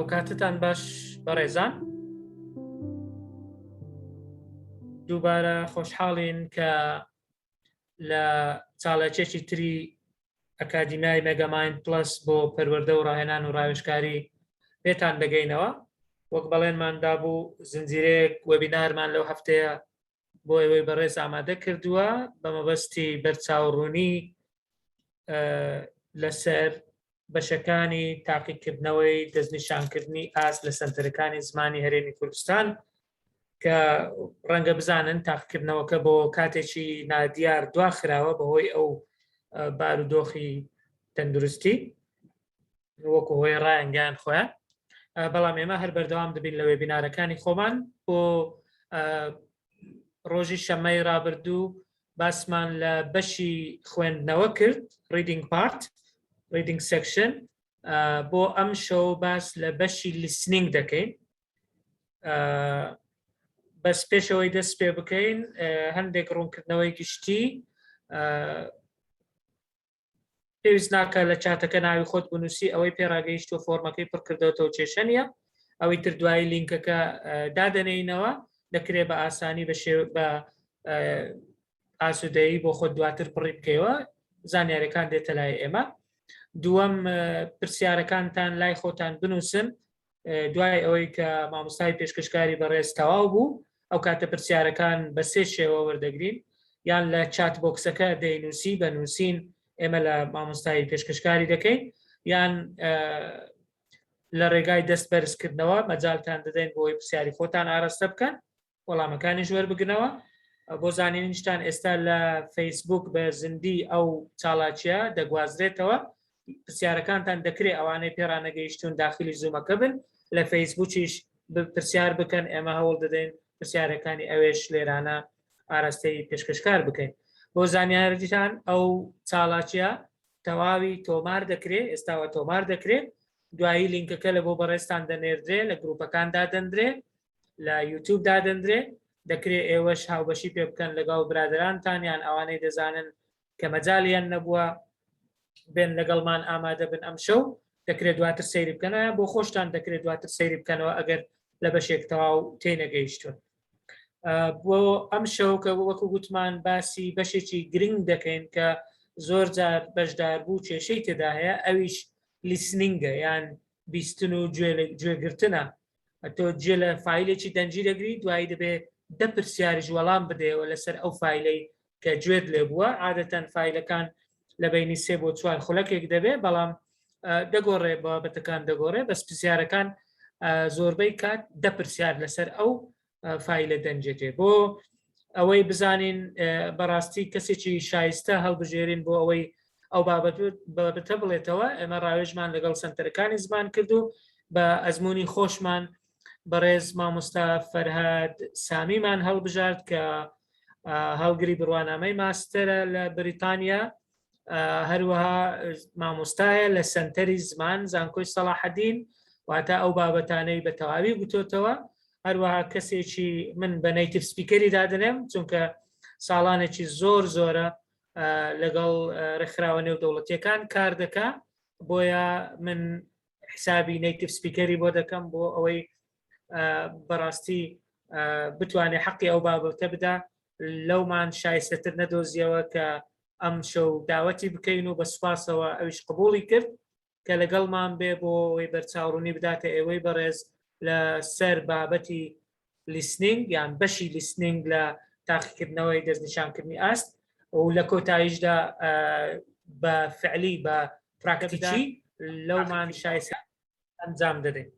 ئەوکاتتان باش بەڕێزان. دووبارە خۆشحاڵین کە لە چالاکیەکی تری ئەکادیمیای مێگامایند پڵەس بۆ پەروەردە و ڕاهێنان و ڕاوێژکاری پێتان دەگەینەوە. وەک بەڵێنمان دابوو زنجیرەیەک وێبینارمان لەو هەفتەیە بۆ ئێوەی بەڕێز ئامادە کردووە بە مەبەستی بەرچاوڕوونی لەسەر بەشەکانی تاقیکردنەوەی دەستنیشانکردنی ئاست لە سەنتەرەکانی زمانی هەرێمی کوردستان کە ڕەنگە بزانن تاقیکردنەوەکە بۆ کاتێکی نادیار دواخراوە بەهۆی ئەو بارودۆخی تەندروستی وەکو هۆی ڕایانگەیان خۆیان بەڵام ئێمە هەر بەردەوام دەبین لە وێبینارەکانی خۆمان بۆ ڕۆژی شەمەی ڕابردوو باسمان لە بەشی خوێندنەوە کرد reading part reading section بۆ ئەم شەو باس لە بەشی listening دەکەین بەس پێشەوەی دەست پێ بکەین هەندێک ڕوونکردنەوەی گشتی پێویست ناکە لە چاتەکە ناوی خۆت بنووسی ئەوەی پێڕاگەیشتوە فۆرمەکەی پڕکردەوەتەوە کێشە نییە ئەوەی تر دوایی لینکەکە دادەنێینەوە دەکرێت بە ئاسانی بە شێ بە ئاسوودەیی بۆ خۆت دواتر پڕی بکەیەوە زانیارەکان دێتە لای ئێمە دووەم پرسیارەکانتان لای خۆتان بنووسن دوای ئەوەی کە مامۆستای پێشکەشکاری بەڕێز تەواو بوو ئەو کاتە پرسیارەکان بە سێ شێوە وەردەگرین یان لە chat box ەکە دەینووسی بە نووسین ئێمە لە مامۆستای پێشکەشکاری دەکەین یان لە ڕێگای دەست بەرزکردنەوە مەجالتان دەدەین بۆی پرسیاری خۆتان ئاراستە بکەن وەڵامەکانیش وەربگرنەوە. بۆ زانینیشتان ئێستا لە فەیسبوک بە زیندی ئەو چاڵاکیە دەگوازرێتەوە. پرسیارەکانتان دەکرێ ئەوانەی پێڕانەگەیشتون داخلی زوومەکە بن، لە فەیسبوکیش پرسیار بکەن، ئێمە هەوڵ دەدەین پرسیارەکانی ئەوێش لێرانە ئاراستەی پێشکەشکار بکەین. بۆ زانیاریتان ئەو چاڵاکیە تەواوی تۆمار دەکرێ، ئێستاوە تۆمار دەکرێ، دوایی لینکەکە لە بۆ بەڕێزتان دەنێردرێ، لە گروپەکان دادەندرێ، لە یوتوب دادەندرێ دەکرێ ئێوەش هاوبەشی پێ بکەن لەگەڵ برادەرانتان یان ئەوانەی دەزانن کە مەجالیان نەبووە بێن لەگەڵمان ئامادە بن ئەم شەو دەکرێت دواتر سەیری بکەنەوە بۆ خۆشتان دەکرێت دواتر سەیری بکەنەوە ئەگەر لە بەشێک تەواو تێنەگەیشتون بۆ ئەم شەو کە وەکو گوتمان باسی بەشێکی گرنگ دەکەین کە زۆر جار بەشدار بوو کێشەی تێدا هەیە ئەویش listening ە یان بیستن و گوێگرتنە تۆ گوێ لە فایلێکی دەنگی دەگری دوایی دەبێ دە پرسیاریش وەڵام بدەیەوە لەسەر ئەو فایلەی کە گوێت لێ بووە عادەتەن فایلەکان لە بینی سێ بۆ چوار خولەکێک دەبێ بەڵام دەگۆڕێ بابەتەکان دەگۆڕێ بەس پرسیارەکان زۆربەی کات دە پرسیار لەسەر ئەو فایلە دەنجێتێ بۆ ئەوەی بزانین بەڕاستی کەسێکی شایستە هەڵبژێرین بۆ ئەوەی ئەو بابەت بابەتە بڵێتەوە ئێمە ڕاوێژمان لەگەڵ سنتەرەکانی زمان کرد و بە ئەزمموی خۆشمان بەڕێز مامۆستا فەرهاد سامیمان هەڵبژارد کە هەڵگری بڕوانامەی ماستەرە لە بریتانیا هەروەها مامۆستایە لە سنتەری زمان زانکۆی سەڵاحەدین واتە ئەو بابەتانەی بە تەواوی گوتۆتەوە هەروەها کەسێکی من بە native speaker ی دادنێم چونکە ساڵانێکی زۆر زۆرە لەگەڵ ڕێکخراوە نێودەوڵەتیەکان کار دەکا بۆیە من حسابی native speaker ی بۆ دەکەم بۆ ئەوەی بەڕاستی بتوانێت حەقی ئەو بابەتە بدا لەومان شایستەتر نەدۆزیەوە کە ئەم شەو داوەتی بکەین و بە سوپاسەوە ئەویش قبوڵی کرد کە لەگەڵمان بێ بۆ ئەوەی بەرچاوڕوونی بداتە ئێوەی بەڕێز لە سەر بابەتی listening یان بەشی listening لە تاقیکردنەوەی دەستنیشانکردنی ئاست و لە کۆتاییشدا بە فعلی بە پراکتیکی لەومان شایستە ئەنجام دەدەین.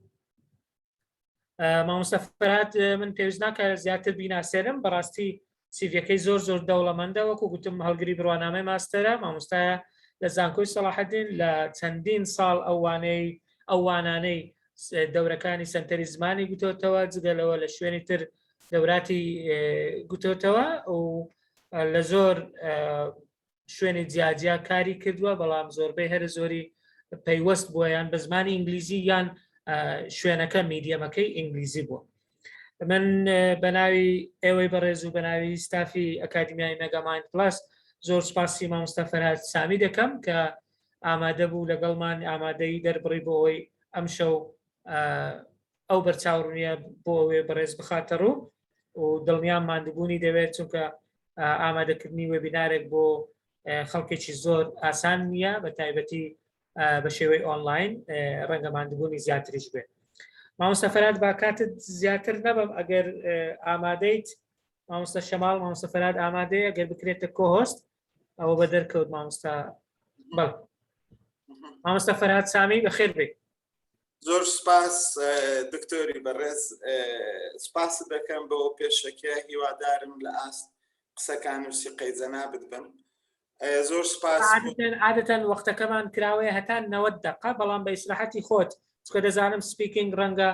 مامۆستا فەرهاد من پێویست ناکە زیاتر بیناسێنم بەڕاستی سیڤەکەی زۆر زۆر دەوڵەمەندە وەکو گوتم هەڵگری بڕوانامەی ماستەرە مامۆستایە لە زانکۆی سەڵاحەدین لە چەندین ساڵ ئەوانەی ئەوانانەی دەورەکانی سنتەری زمانی گوتۆتەوە جگە لەوە لە شوێنی تر دەوراتی گوتۆتەوە و لە زۆر شوێنی جیاجیا کاری کردووە بەڵام زۆربەی هەرە زۆری پەیوەست بووە یان بە زمانی ئینگلیزی یان شوێنەکە medium ەکەی ئینگلیزی بووە من بە ناوی ئێوەی بەڕێز و بە ناوی ستافی ئەکادمیای مێگامایند پلاس زۆر سپاسی مامۆستا فەرهاد سامی دەکەم کە ئامادە بوو لەگەڵمان ئامادەی دەربڕی بۆ ئەوەی ئەم شەو ئەو بەرچاوڕوونیە بۆ ئەوێ بەڕێز بخاتە ڕوو و دڵنیام ماندووبوونی دەوێت چونکە ئامادەکردنی وێبینارێک بۆ خەڵکێکی زۆر ئاسان نییە بە تایبەتی بە شێوەی ئۆنلاین ڕەنگە ماندووبوونی زیاتریش بێت. مامۆستا فەرات با کاتت زیاتر نەبم ئەگەر ئامادەیت مامۆستا شەماڵ مامۆستا فەرات ئامادەیە گەر بکرێتە co-host ئەوە بە دەرکەوت مامۆستا بەڵ مامۆستا فەرهاد سامی بەخێر بێ. زۆر سپاس دکتۆری بەڕێز، سپاست دەکەم بۆ پێشەکیە، هیوادارم لە ئاست قسەکان و سیقەی جەنابت بم. زۆر سپاس. عادەتەن وەختەکەمان کراوەیە هەتا 90 دقە، بەڵام بە ئیسراحەتی خۆت، چونکە دەزانم speaking ڕەنگە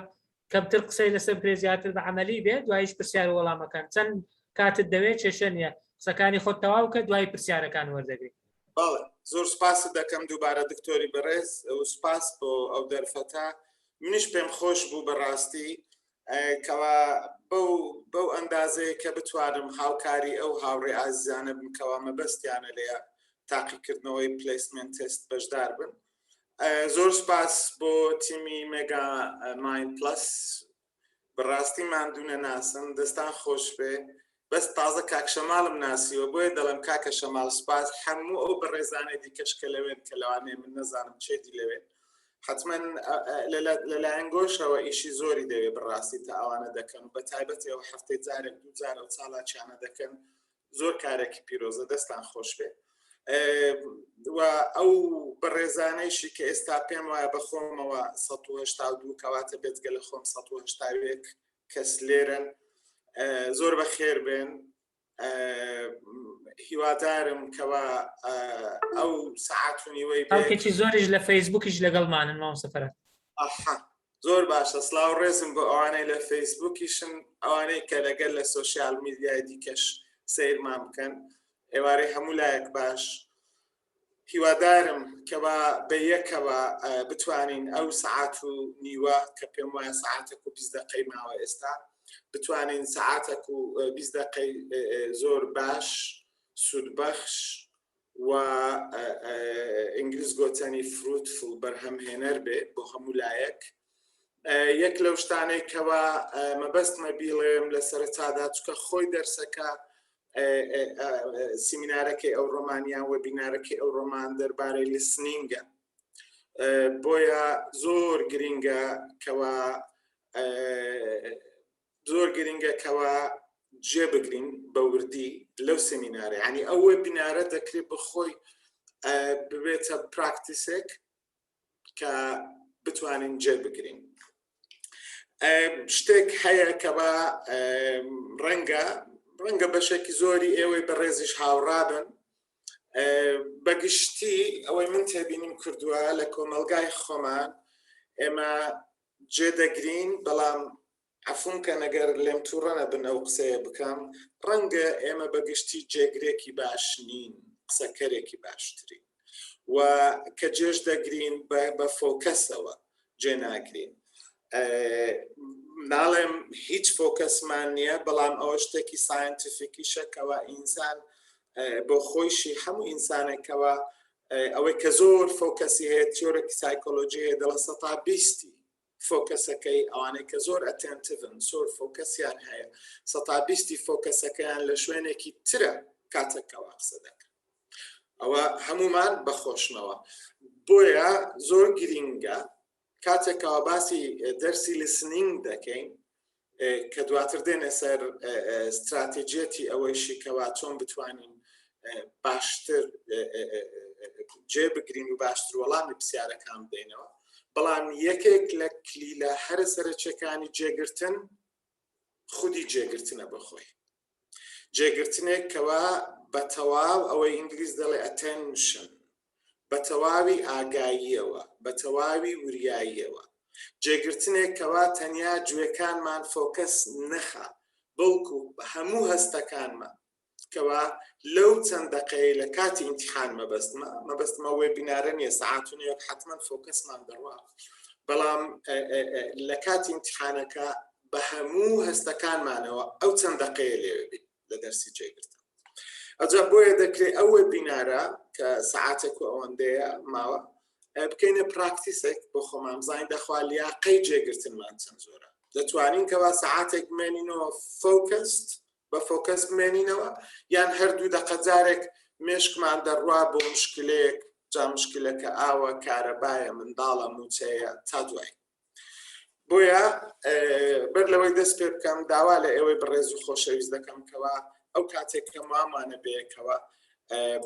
کەمتر قسەی لەسەر بکرێت زیاتر بە عەمەلی بێت، دواییش پرسیار و وەڵامەکان چەند کاتت دەوێت کێشە نییە، قسەکانی خۆت تەواو کە دوای پرسیارەکان وەردەگری. بەڵێ زۆر سپاست دەکەم دووبارە دکتۆری بەڕێز و سپاس بۆ ئەو دەرفەتە. منیش پێم خۆش بوو بەڕاستی کەوا بەو بەو ئەندازەیە کە بتوانم هاوکاری ئەو هاوڕێ ئازیزانە بم کەوا مەبەستیانە لە تاقیکردنەوەی placement test بەشدار بن. زۆر سپاس بۆ تیمی مێگا ماین پلس، بەڕاستی ماندوو نەناسن، دەستان خۆش بێ. بەس تازە کاک شەماڵم ناسیوە بۆیە دەڵێم کاکە شەماڵ سپاس. هەموو ئەو بەڕێزانەی دیکەش کە لەوێن کە لەوانەیە من نەزانم چێدی لەوێن، حتمما لەلایەن گۆشەوە ئیشی زۆری دەوێ بەڕاستی تا ئەوانە دەکەن، بە تایبەتی ئەو هەفتەی جارێک دوو جار ئەو چالاکیانە دەکەن، زۆر کارێکی پیرۆزە، دەستان خۆش بێ. و ئەو بەڕێزانەیشی کە ئێستا پێم وایە بە خۆمەوە 182 کەواتە بێجگە لە خۆم 181 کەس لێرن، زۆر بەخێر بێن. هیوادارم کەوا ئەو سەعات و نیوەی خەڵکێکی زۆریش لە فەیسبوکیش لەگەڵمانن مامۆستا فەرهاد. ئەحا زۆر باشە، سڵاو ڕێزم بۆ ئەوانەی لە فەیسبوکیشن، ئەوانەی کە لەگەل لە social media ی دیکەش سەیرمان بکەن. ئێوارەی هەموو لایەک باش. هیوادارم کەوا بە یەکەوە بتوانین ئەو سەعات و نیوە کە پێم وایە سەعاتێک و 20 دقەی ماوە ئێستا، بتوانین سەعاتێک و 20 دقەی زۆر باش، سوودبەخش و ئینگلیز گۆتەنی fruitful، بەرهەمهێنەر بێ بۆ هەموو لایەک. یەک لەو شتانەی کەوا مەبەستمە بیڵێم لە سەرەتادا، چکە خۆی دەرسەکە سیمینارەکەی ئەو ڕۆمانیان وێبینارەکەی ئەو ڕۆمان دەربارەی listening ە، بۆیە زۆر گرینگە کەوا زۆر گرنگە کەوا جێ بگرین بە وردی لەو سمینارە. ینی ئەو وێبینارە دەکرێت بەخۆی ببێتە practice ێک کە بتوانین جێ بگرین. شتێک هەیە کە بە ڕەنگە ڕەنگە بەشێکی زۆری ئێوەی بەڕێزیش هاوڕابن. بەگشتی ئەوەی من تێبینیم کردووە لە کۆمەلگای خۆمان ئێمە جێ دەگرین، بەڵام عەفوم کەن ئەگەر لێم تووڕە نەبن ئەو قسەیە بکەم، ڕەنگە ئێمە بەگشتی جێگرێکی باش نین، قسەکەرێکی باشترین و کە جێش دەگرین بە focus ەوە جێ ناگرین. ناڵێم هیچ focus مان نییە، بەڵام ئەوە شتێکی scientific یشە کەوا ئینسان بۆ خۆیشی هەموو ئینسانێکەوە ئەوەی کە زۆر focus ی هەیە، تیۆرێکی سایکۆلۆژی هەیە دەڵێ 20% focus ەکەی ئەوانەی کە زۆر attentive ن، زۆر focus یان هەیە، 20% focus ەکەیان لە شوێنێکی ترە کاتێکەوە قسە دەکەن. ئەوە هەمومان بەخۆشمەوە. بۆیە زۆر گرینگە کاتێکەوە باسی دەرسی listening دەکەین کە دواتر دێنە سەر ستراتیجیەتی ئەوەیشی کەوا چۆن بتوانین باشتر جێ بگرین و باشتر وەڵامی پرسیارەکان بدەینەوە، بەڵام یەکێک لە کلیلە هەرە سەرەکیەکانی جێگرتن خودی جێگرتنە بەخۆی. جێگرتنێک کەوا بە تەواو ئەوەی ئینگلیز دەڵێ attention، بە تەواوی ئاگاییەوە، بە تەواوی وریاییەوە. جێگرتنێک کەوا تەنیا گوێکانمان focus نەخا، بەڵکو هەموو هەستەکانمان کەوا لەو چەند دەقەیە لە کاتی ئیمتیحان، مەبەستمە مەبەستمە webinar ە نییە سەعات و نیوێک حتمما focus مان دەڕوا، بەڵام لە کاتی ئیمتیحانەکە بە هەموو هەستەکانمانەوە ئەو چەند دەقەیە لێوێ بین لە دەرسی جێگرتن. ئەجا بۆیە دەکرێت ئەو webinar ە کە سەعاتێک و ئەوەندەیە ماوە بکەینە practice ێک بۆ خۆمان بزانین دەخوا لیاقەی جێگرتنمان چەند زۆرە دەتوانین کەوا سەعاتێک بمێنینەوە focused بە focus بمێنینەوە یان هەر دوو دەقە جارێک مێشکمان دەڕوا بۆ مشکلەیەک جا مشکلەکە ئاوە کارەبایە منداڵە موچەیە تا دوای بۆیە بەر لەوەی دەست پێ بکەم داوا لە ئێوەی بەڕێز و خۆشەویست دەکەم کەوا ئەو کاتێک کە مامانە بەیەکەوە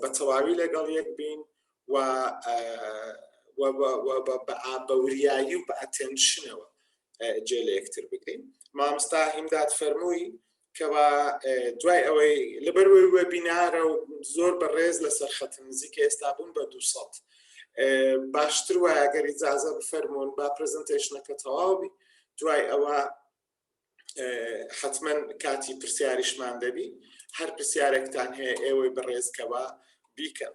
بە تەواوی لەگەڵ یەک بین و بە وریایی و بە attention ەوە جێ لە یەکتر بگرین مامۆستا هیمداد فەرمووی کەوا دوای ئەوەی لەبەر webinar ە و زۆر بە ڕێز لەسەر خەتن نزیکە ئێستا بوون بە 200 باشتر وایە گەر ئیجازە بفەرمونون با presentation ەکە تەواو بی دوای ئەوە حتمما کاتی پرسیاریشمان دەبی هەر پرسیارێکتان هەیە ئێوەی بەڕێزکەوە بیکەن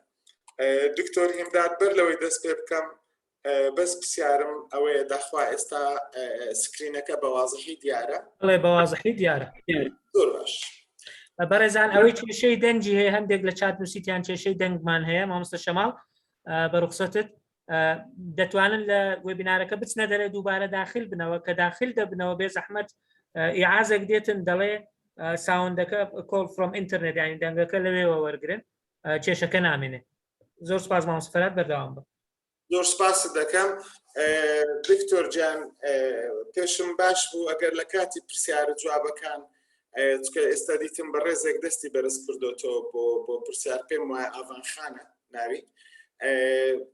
دکتۆر هیمداد بەر لەوەی دەست پێ بکەم بەس پرسیارم ئەوەیە داخوا ئێستا screen ەکە بە وازحی دیارە؟ بەڵێ بە وازحی دیارە. زۆر باش. بەڕێزان ئەوەی کێشەی دەنگی هەیە هەندێک لە چات نووسیتیان کێشەی دەنگمان هەیە مامۆستا شەماڵ بە ڕوخسەتت دەتوانن لە webinar ەکە بچنە دەرێ دووبارە داخل بنەوە کە داخل دەبنەوە بێ زەحمەت ئیعازێک دێتن دەڵێ sound ەکە call from internet یانی دەنگەکە لەوێوە وەرگن کێشەکە نامێنێ زۆر سپاس مامۆستا فەرهاد بەردەوام بە. زۆر سپاست دەکەم دکتۆر جان پێشم باش بوو ئەگەر لە کاتی پرسیار و جوابەکان چکە ئێستا دیتم بە ڕێزێک دەستی بەرز کردوتەوە بۆ بۆ پرسیار پێم وایە ئاڤان خانە ناوی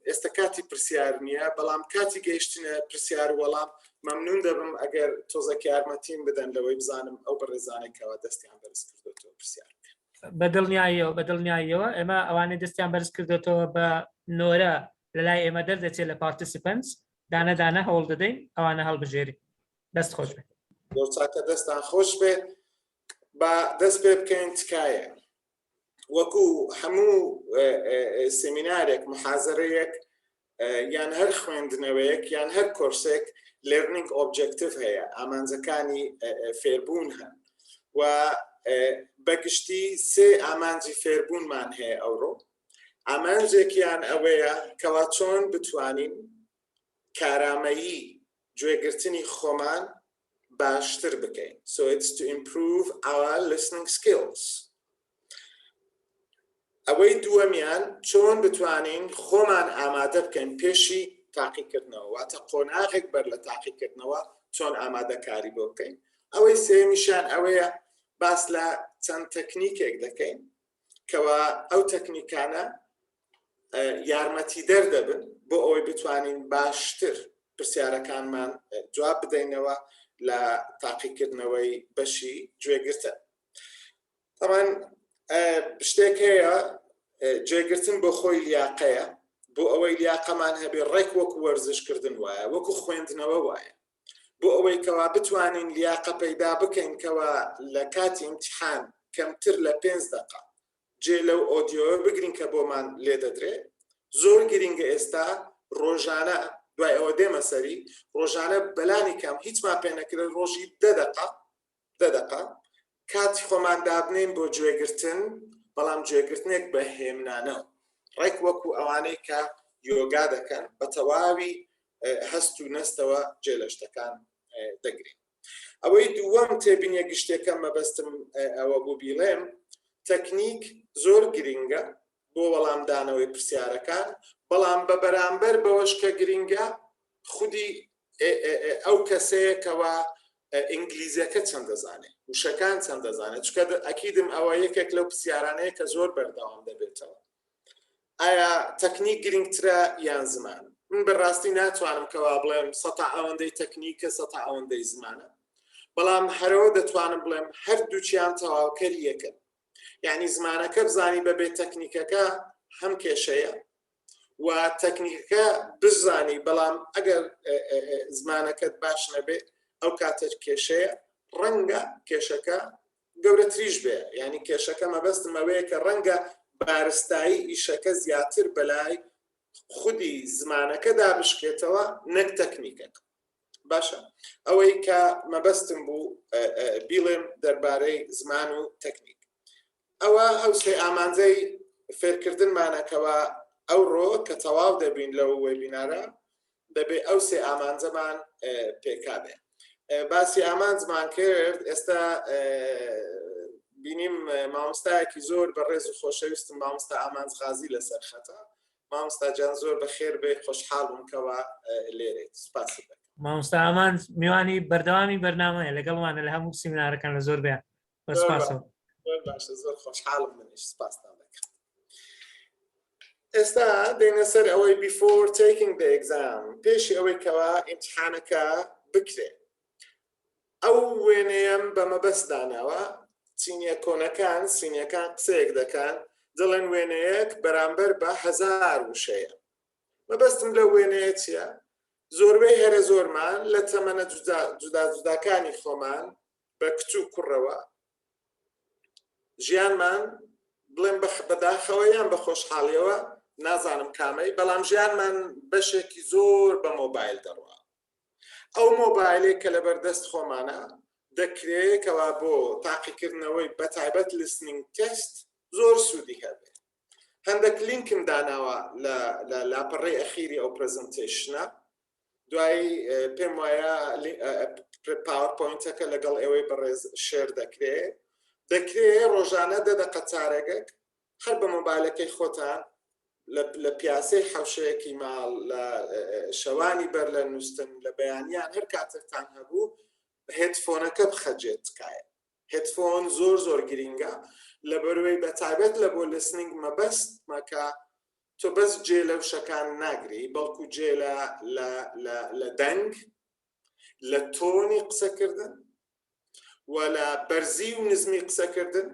ئێستا کاتی پرسیار نییە بەڵام کاتی گەیشتنە پرسیار وەڵام مەمنون دەبم ئەگەر تۆزەک یارمەتیم بدەن لەوەی بزانم ئەو بەڕێزانێکەوە دەستیان بەرز کردوتەوە پرسیار بکەن. بە دڵنیاییەوە بە دڵنیاییەوە ئێمە ئەوانەی دەستیان بەرز کردێتەوە بە نۆرە لە لای ئێمە دەردەچێت لە participants دانە دانە هەوڵ دەدەین ئەوانە هەڵبژێری دەست خۆش بێت زۆر چاکە دەستان خۆش بێ با دەست پێ بکەین تکایە وەکو هەموو سمینارێک محازەرەیەک یان هەر خوێندنەوەیەک یان هەر کۆرسێک learning objective هەیە ئامانجەکانی فێربوون هەن و بەگشتی سێ ئامانجی فێربوونمان هەیە ئەوڕۆ ئامانجێکیان ئەوەیە کەوا چۆن بتوانین کارامەیی گوێگرتنی خۆمان باشتر بکەین so it's to improve our listening skills ئەوەی دووەمیان چۆن بتوانین خۆمان ئامادە بکەین پێشی تاقیکردنەوە واتە قۆناغێک بەر لە تاقیکردنەوە چۆن ئامادەکاری بۆ بکەین ئەوەی سێمیشان ئەوەیە باس لە چەند تەکنیکێک دەکەین کەوا ئەو تەکنیکانە یارمەتیدەر دەبن بۆ ئەوەی بتوانین باشتر پرسیارەکانمان جواب بدەینەوە لە تاقیکردنەوەی بەشی گوێگرتن تەمان شتێک هەیە جێگرتن بۆ خۆی لیاقەیە بۆ ئەوەی لیاقەمان هەبێ ڕێک وەکو وەرزشکردن وایە وەکو خوێندنەوە وایە بۆ ئەوەی کەوا بتوانین لیاقە پەیدا بکەین کەوا لە کاتی امتحان کەمتر لە پێنج دقە جێ لەو ئۆدیۆ بگرین کە بۆمان لێدەدرێ زۆر گرینگە ئێستا ڕۆژانە دوای ئەوە دێمە سەری ڕۆژانە بەلانی کەم هیچمان پێ نەکرێت ڕۆژی دە دقە دە دەقە کاتی خۆمان دابنێین بۆ گوێگرتن، بەڵام گوێگرتنێک بە هێمنانەوە، ڕێک وەکو ئەوانەی کە یۆگا دەکەن، بە تەواوی هەست و نەستەوە جێ لە شتەکان دەگرین. ئەوەی دووەم تێبینیە گشتیەکە مەبەستم ئەوە بوو بیڵێم، تەکنیک زۆر گرینگە بۆ وەڵامدانەوەی پرسیارەکان، بەڵام بە بەرامبەر بەوەش کە گرینگە خودی ئەو کەسەیە کەوا ئینگلیزیەکە چەند دەزانێت وشەکان چەند دەزانێت چکە ئەکیدم ئەوە یەکێک لەو پرسیارانەیە کە زۆر بەردەوام دەبێتەوە ئایا تەکنیک گرنگترە یان زمان من بەڕاستی ناتوانم کەوا بڵێم سەتا ئەوەندەی تەکنیکە سەتا ئەوەندەی زمانە بەڵام هەرەوە دەتوانم بڵێم هەردووچیان تەواوکەری یەکن یعنی زمانەکە بزانی بەبێ تەکنیکەکە هەم کێشەیە و تەکنیکەکە بزانی بەڵام ئەگەر زمانەکەت باش نەبێ ئەو کاتە کێشەیە ڕەنگە کێشەکە گەورەتریش بێ ینی کێشەکە مەبەستم ئەوەیە کە ڕەنگە بارستایی ئیشەکە زیاتر بەلای خودی زمانەکەدا بشکێتەوە نەک تەکنیکەکە باشە ئەوەی کە مەبەستم بوو بیڵێم دەربارەی زمان و تەکنیک ئەوە ئەو سێ ئامانجەی فێرکردنمانە کەوا ئەوڕۆ کە تەواو دەبین لەو webinar ە دەبێ ئەو سێ ئامانجەمان پێکابێ. باسی ئامانجمان کرد، ئێستا بینیم مامۆستایەکی زۆر بەڕێز و خۆشەویستم مامۆستا ئامانج غازی لەسەر خەتە. مامۆستا جان زۆر بەخێر بێ، خۆشحاڵ بووم کەوا لێرەیت، سپاست دەکەم. مامۆستا ئامانج میوانی بەردەوامی بەرنامەیە، لەگەڵمانە لە هەموو سیمینارەکان لە زۆر بەیان. بە سپاسەوە. زۆر باشە، زۆر خۆشحاڵم منیش سپاستان دەکەم. ئێستا دێنە سەر ئەوەی before taking the exam، پێشی ئەوەی کەوا ئیمتحانەکە بکرێ. ئەو وێنەیەم بە مەبەست داناوە، چینیە کۆنەکان، سینیەکان قسەیەک دەکەن، دەڵێن وێنەیەک بەرامبەر بە 1000 وشەیە. مەبەستم لەو وێنەیە چییە؟ زۆربەی هەرە زۆرمان لە تەمەنە جودا جودا جوداکانی خۆمان بە کچ و کوڕەوە ژیانمان بڵێم بەداخەوە یان بە خۆشحاڵیەوە نازانم کامەی، بەڵام ژیانمان بەشێکی زۆر بە مۆبایل دەڕوا. ئەو مۆبایلێک کە لەبەردەست خۆمانە دەکرێ کەوا بۆ تاقیکردنەوەی بەتایبەت listening test زۆر سوودی هەبێ. هەندێک لینکم داناوە لە لاپەڕەی ئەخیری ئەو presentation ە، دوایی پێم وایە PowerPoint ەکە لەگەڵ ئێوەی بەڕێز share دەکرێ. دەکرێ ڕۆژانە دە دەقە چارەگەک هەر بە مۆبایلەکەی خۆتان لە پیاسەی حەوشەیەکی ماڵ، لە شەوانی بەر لە نووستن، لە بەیانیان، هەر کاتێکتان هەبوو headphone ەکە بخە جێ تکایە. headphone زۆر زۆر گرینگە لەبەروەی بە تایبەت لە بۆ listening مەبەست مەکە تۆ بەس جێ لە وشەکان ناگری، بەڵکو جێ لە لە لە لە دەنگ، لە tone ی قسەکردن و لە بەرزی و نزمی قسەکردن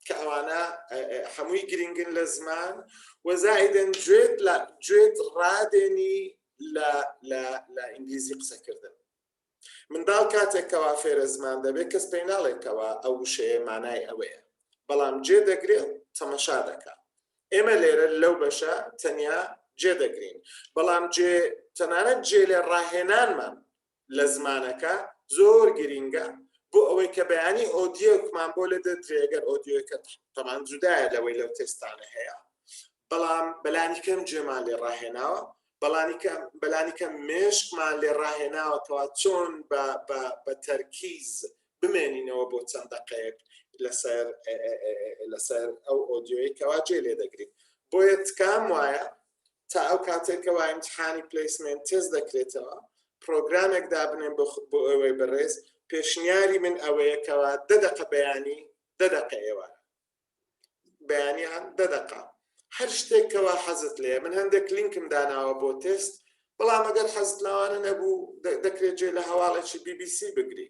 کە ئەوانە هەمووی گرنگن لە زمان، و زائیدەن گوێت لە گوێت ڕادێنی لە لە لە ئینگلیزی قسەکردن. منداڵ کاتێک کەوا فێرە زمان دەبێت کەس پێی ناڵێت کەوا ئەو وشەیە مانای ئەوەیە، بەڵام جێ دەگرێ و تەمەشا دەکا. ئێمە لێرە لەو بەشە تەنیا جێ دەگرین، بەڵام جێ تەنانەت جێ لێ ڕاهێنانمان لە زمانەکە زۆر گرینگە بۆ ئەوەی کە بەیانی audio کمان بۆ لێ دەدرێ، گەر audio کە تەمان جودایە لەوەی لەو تێستانە هەیە، بەڵام بەلانی کەم جێمان لێ ڕاهێناوە، بەلانی کەم مێشکمان لێ ڕاهێناوە کەوا چۆن بە تەرکیز بمێنینەوە بۆ چەند دەقەیەک لەسەر ئەو audio ی کەوا جێ لێ دەگرین. بۆیە تکام وایە تا ئەو کاتێکەوە ئیمتحانی placement test دەکرێتەوە پرۆگرامێک دابنێن بۆ ئەوەی بەڕێز. پێشنیاری من ئەوەیە کەوا دە دەقە بەیانی، دە دەقە ئێوارە، بەیانیان دە دەقە، هەر شتێک کەوا حەزت لێ. من هەندێک لینکم داناوە بۆ تێست، بەڵام ئەگەر حەزت لەوانە نەبوو دەکرێت جێ لە هەواڵێکی BBC بگری،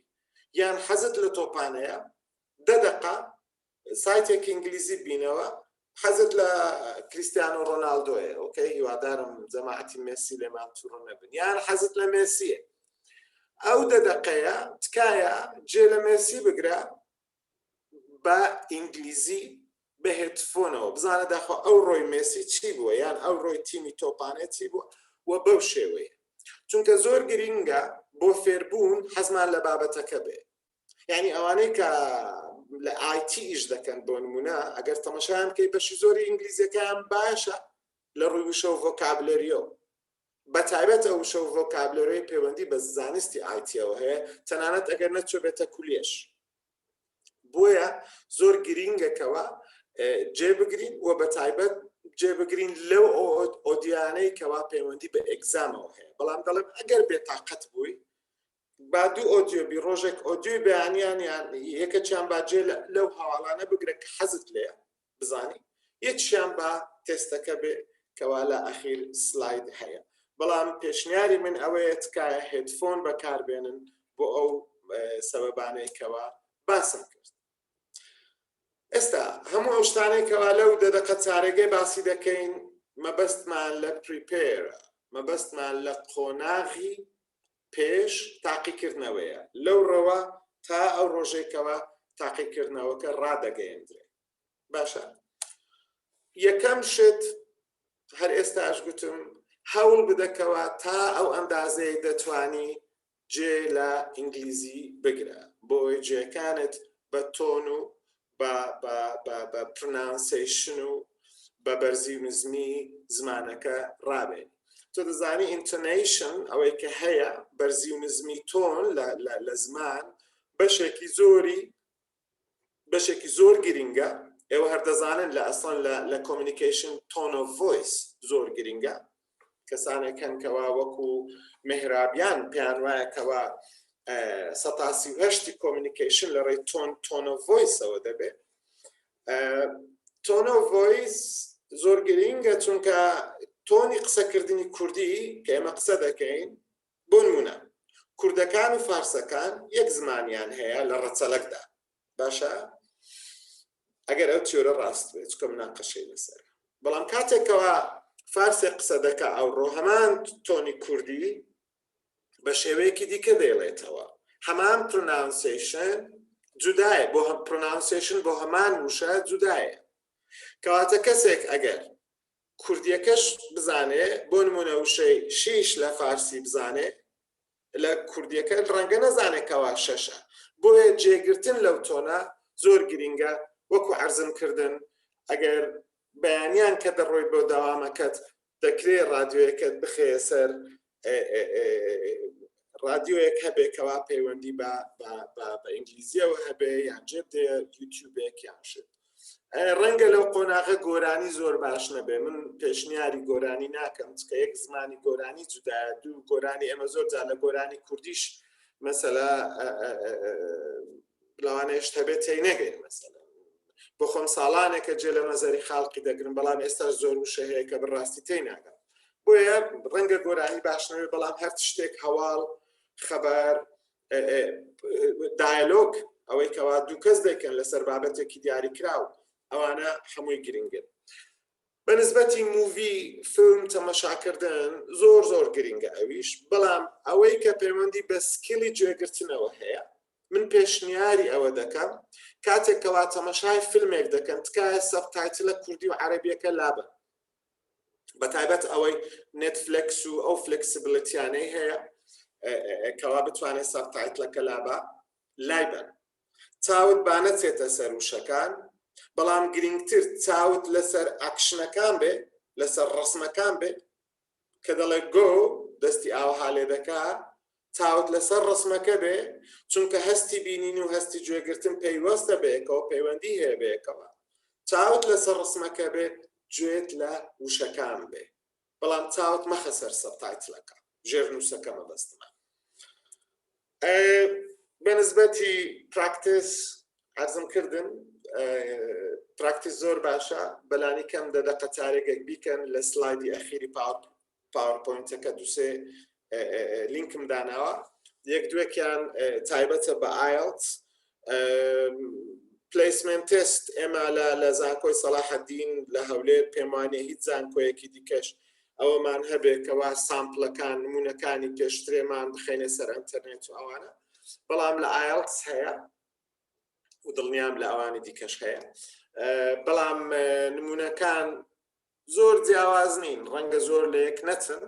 یان حەزت لە تۆپانەیە دە دەقە سایتێکی ئینگلیزی بینەوە، حەزت لە کریستیانۆ ڕۆناڵدۆیە، okay هیوادارم جەماعەتی مێسی لێمان توڕە نەبن، یان حەزت لە مێسیە، ئەو دە دەقەیە تکایە جێ لە مێسی بگرە بە ئینگلیزی بە headphone ەوە، بزانە داخۆ ئەو ڕۆی مێسی چی بووە یان ئەو ڕۆی تیمی تۆپانێ چی بووە و بەو شێوەیە، چونکە زۆر گرینگە بۆ فێربوون حەزمان لە بابەتەکە بێ. یعنی ئەوانەی کە لە IT ئیش دەکەن بۆ نمونە ئەگەر تەمەشایان بکەی بەشی زۆری ئینگلیزیەکەیان باشە لە ڕووی وشە و vocabulary یەوە، بە تایبەت ئەو وشە و vocabulary ی پەیوەندی بە زانستی IT یەوە هەیە، تەنانەت ئەگەر نەچووبێتە کولیەش. بۆیە زۆر گرینگەکەوە جێ بگرین و بە تایبەت جێ بگرین لەو audio انەی کەوا پەیوەندی بە exam ەوە هەیە. بەڵام دەڵێم ئەگەر بێتاقەت بووی با دوو audio بی، ڕۆژێک audio ی بەیانیان یان یەکەچیان با جێ لەو هەواڵانە بگرە کە حەزت لێیە بزانی، یەکیان با تێستەکە بێ کەوا لە ئەخیر slide هەیە. بەڵام پێشنیاری من ئەوەیە تکایە headphone بەکاربێنن بۆ ئەو سەبەبانەی کەوا باسم کرد. ئێستا هەموو ئەو شتانەی کەوا لەو دە دەقە چارەگەی باسی دەکەین مەبەستمان لە prepare ە، مەبەستمان لە قۆناغی پێش تاقیکردنەوەیە لەو ڕەوە تا ئەو ڕۆژێکەوە تاقیکردنەوەکە ڕادەگەیەندرێ. باشە، یەکەم شت هەر ئێستاش گوتم هەوڵ بدەکەوە تا ئەو ئەندازەی دەتوانی جێ لە ئینگلیزی بگرە، بۆ ئەوەی جێکانت بە tone و بە pronunciation و بە بەرزی و نزمی زمانەکە ڕابێنی. تۆ دەزانی intonation ئەوەی کە هەیە بەرزی و نزمی tone لە زمان بەشێکی زۆری بەشێکی زۆر گرینگە. ئێوە هەر دەزانن لە ئەسڵەن لە communication tone of voice زۆر گرینگە. کەسانێک هەن کەوا وەکو مهرابیان پێیان وایە کەوا 38% communication لە ڕێی tone tone of voice ەوە دەبێت. tone of voice زۆر گرینگە چونکە tone ی قسەکردنی کوردی کە ئێمە قسە دەکەین، بۆ نمونە کوردەکان و فارسەکان یەک زمانیان هەیە لە ڕەچەلەکدا، باشە ئەگەر ئەو تیۆرە ڕاست بێت چکە مناقەشەی لەسەر، بەڵام کاتێکەوە فارسێک قسە دەکا ئەوڕۆ هەمان tone ی کوردی بە شێوەیەکی دیکە دەیڵێتەوە، هەمان pronunciation جودایە، بۆ pronunciation بۆ هەمان وشە جودایە. کەواتە کەسێک ئەگەر کوردیەکەش بزانێ، بۆ نمونە وشەی شیش لە فارسی بزانێ، لە کوردیەکە ڕەنگە نەزانێ کەوا شەشە. بۆیە جێگرتن لەو tone ە زۆر گرینگە. وەکو عەرزم کردن ئەگەر بەیانیان کە دەڕۆی بۆ دەوامەکەت دەکرێ ڕادیۆیەکەت بخەیە سەر ڕادیۆیەک هەبێ کەوا پەیوەندی بە بە ئینگلیزیەوە هەبێ، یان جێ بدێ یوتیوبێک یان شت. ڕەنگە لەو قۆناغە گۆرانی زۆر باش نەبێ، من پێشنیاری گۆرانی ناکەم چکە یەک زمانی گۆرانی جودایە، دوو گۆرانی ئێمە زۆر جار لە گۆرانی کوردیش مەسەلا لەوانەیە شت هەبێت تێی نەگەین. مەسەلا بۆ خۆم ساڵانێکە جێ لە مەزەری خاڵقی دەگرم، بەڵام ئێستا زۆر وشە هەیە کە بەڕاستی تێی ناگەم. بۆیە ڕەنگە گۆرانی باش نەبێ، بەڵام هەر شتێک هەواڵ، خەبەر، dialogue، ئەوەی کەوا دوو کەس دەکەن لەسەر بابەتێکی دیاریکراو، ئەوانە هەمووی گرنگن. بە نسبەتی movie فیلم تەمەشاکردن زۆر زۆر گرنگە ئەویش، بەڵام ئەوەی کە پەیوەندی بە skill ی گوێگرتنەوە هەیە، من پێشنیاری ئەوە دەکەم کاتێک کەوا تەمەشای فیلمێک دەکەن تکایە subtitle ە کوردی و عەرەبیەکە لابەن، بە تایبەت ئەوەی نێتفلێکس و ئەو flexibility یانەی هەیە کەوا بتوانێت subtitle ەکە لابا لایبەن. چاوت با نەچێتە سەر وشەکان، بەڵام گرنگتر چاوت لەسەر ئەکشنەکان بێ، لەسەر ڕسمەکان بێ کە دەڵێ go دەستی ئاوها لێ دەکا، چاوت لەسەر ڕسمەکە بێ، چونکە هەستی بینین و هەستی گوێگرتن پەیوەستە بەیەکەوە، پەیوەندی هەیە بەیەکەوە. چاوت لەسەر ڕسمەکە بێ، گوێت لە وشەکان بێ، بەڵام چاوت مەخە سەر subtitle ەکە، ژێرنووسەکە مەبەستمە. بە نسبەتی practice عەرزم کردن practice زۆر باشە، بەلانی کەم دە دەقە چارێگێک بیکەن. لە slide ی ئەخیری PowerPoint ەکە دوسێ لینکم داناوە، یەک دوێکیان تایبەتە بە IELTS placement test. ئێمە لە زانکۆی سەڵاحەدین لە هەولێر، پێموانیە هیچ زانکۆیەکی دیکەش ئەوەمان هەبێ کەوا sample ەکان نمونەکانی پێشترێمان بخەینە سەر ئەتەرنێت و ئەوانە، بەڵام لە IELTS هەیە و دڵنیام لە ئەوانی دیکەش هەیە، بەڵام نمونەکان زۆر جیاواز نین، ڕەنگە زۆر لە یەک نەچن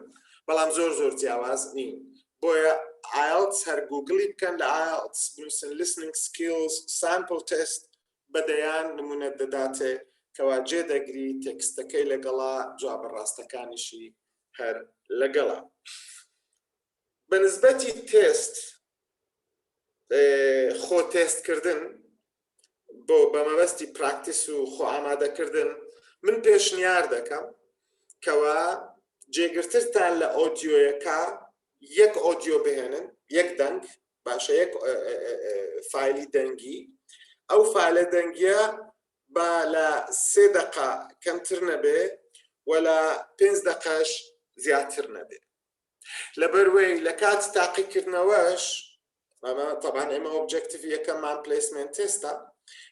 بەڵام زۆر زۆر جیاواز نین. بۆیە IELTS هەر گوگلی بکەن، لە IELTS بنووسن listening skills sample test، بەدەیان نمونە دەداتێ کەوا جێ دەگری text ەکەی لەگەڵا، جوابە ڕاستەکانیشی هەر لەگەڵا. بە نسبەتی تێست خۆ تێستکردن بۆ بە مەبەستی practice و خۆ ئامادەکردن، من پێشنیار دەکەم کەوا جێگرترتان لە ئۆدیۆیەکە یەک ئۆدیۆ بهێنن، یەک دەنگ باشە، یەک فایلی دەنگی. ئەو فایلە دەنگیە با لە سێ دقە کەمتر نەبێ و لە پێنج دقەش زیاتر نەبێ، لەبەروەی لە کاتی تاقیکردنەوەش طبعا ئێمە objective یەکەممان placement test ە،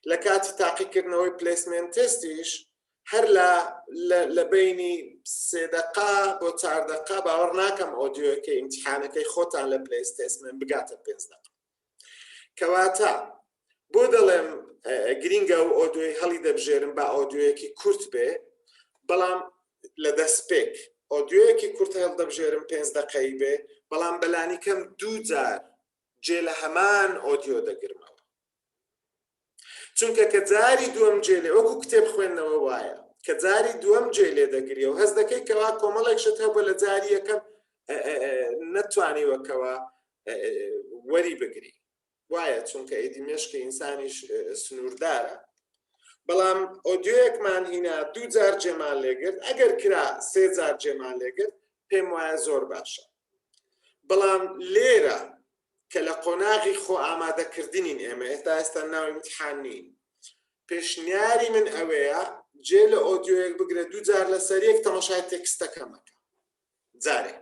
لە کاتی تاقیکردنەوەی placement test یش هەر لە لە بینی سێ دقا بۆ چار دقا باوەڕ ناکەم ئۆدیۆیەکەی ئیمتحانەکەی خۆتان لە placement بگاتە پێنج دقا. کەواتە بۆ دەڵێم گرینگە و ئۆدیۆی هەڵی دەبژێرم با ئۆدیۆیەکی کورت بێ، بەڵام لە دەستپێک ئۆدیۆیەکی کورت هەڵدەبژێرم پێنج دقەی بێ، بەڵام بەلانی کەم دوو جار جێ لە هەمان ئۆدیۆ دەگرمەوە، چونکە کە جاری دووەم جێ لێ وەکو کتێب خوێندنەوە وایە. کە جاری دووەم جێ لێ دەگری و هەست دەکەی کەوا کۆمەڵێک شت هەبوو لە جاری یەکەم نەتوانیوە کەوا وەری بگری وایە چونکە ئیدی مێشکی ئینسانیش سنووردارە بەڵام ئۆدیۆیەکمان هینا دوو جار جێمان لێگرت ئەگەر کرا سێ جار جێمان لێگرت پێم وایە زۆر باشە بەڵام لێرە کە لە قۆناغی خۆ ئامادەکردنین ئێمە ئێستا ئێستا ناو ئیمتحان نین پێشنیاری من ئەوەیە جێ لە ئۆدیۆیەک بگرە دوو جار لەسەر یەک تەمەشای تێکستەکە مەکە جارێ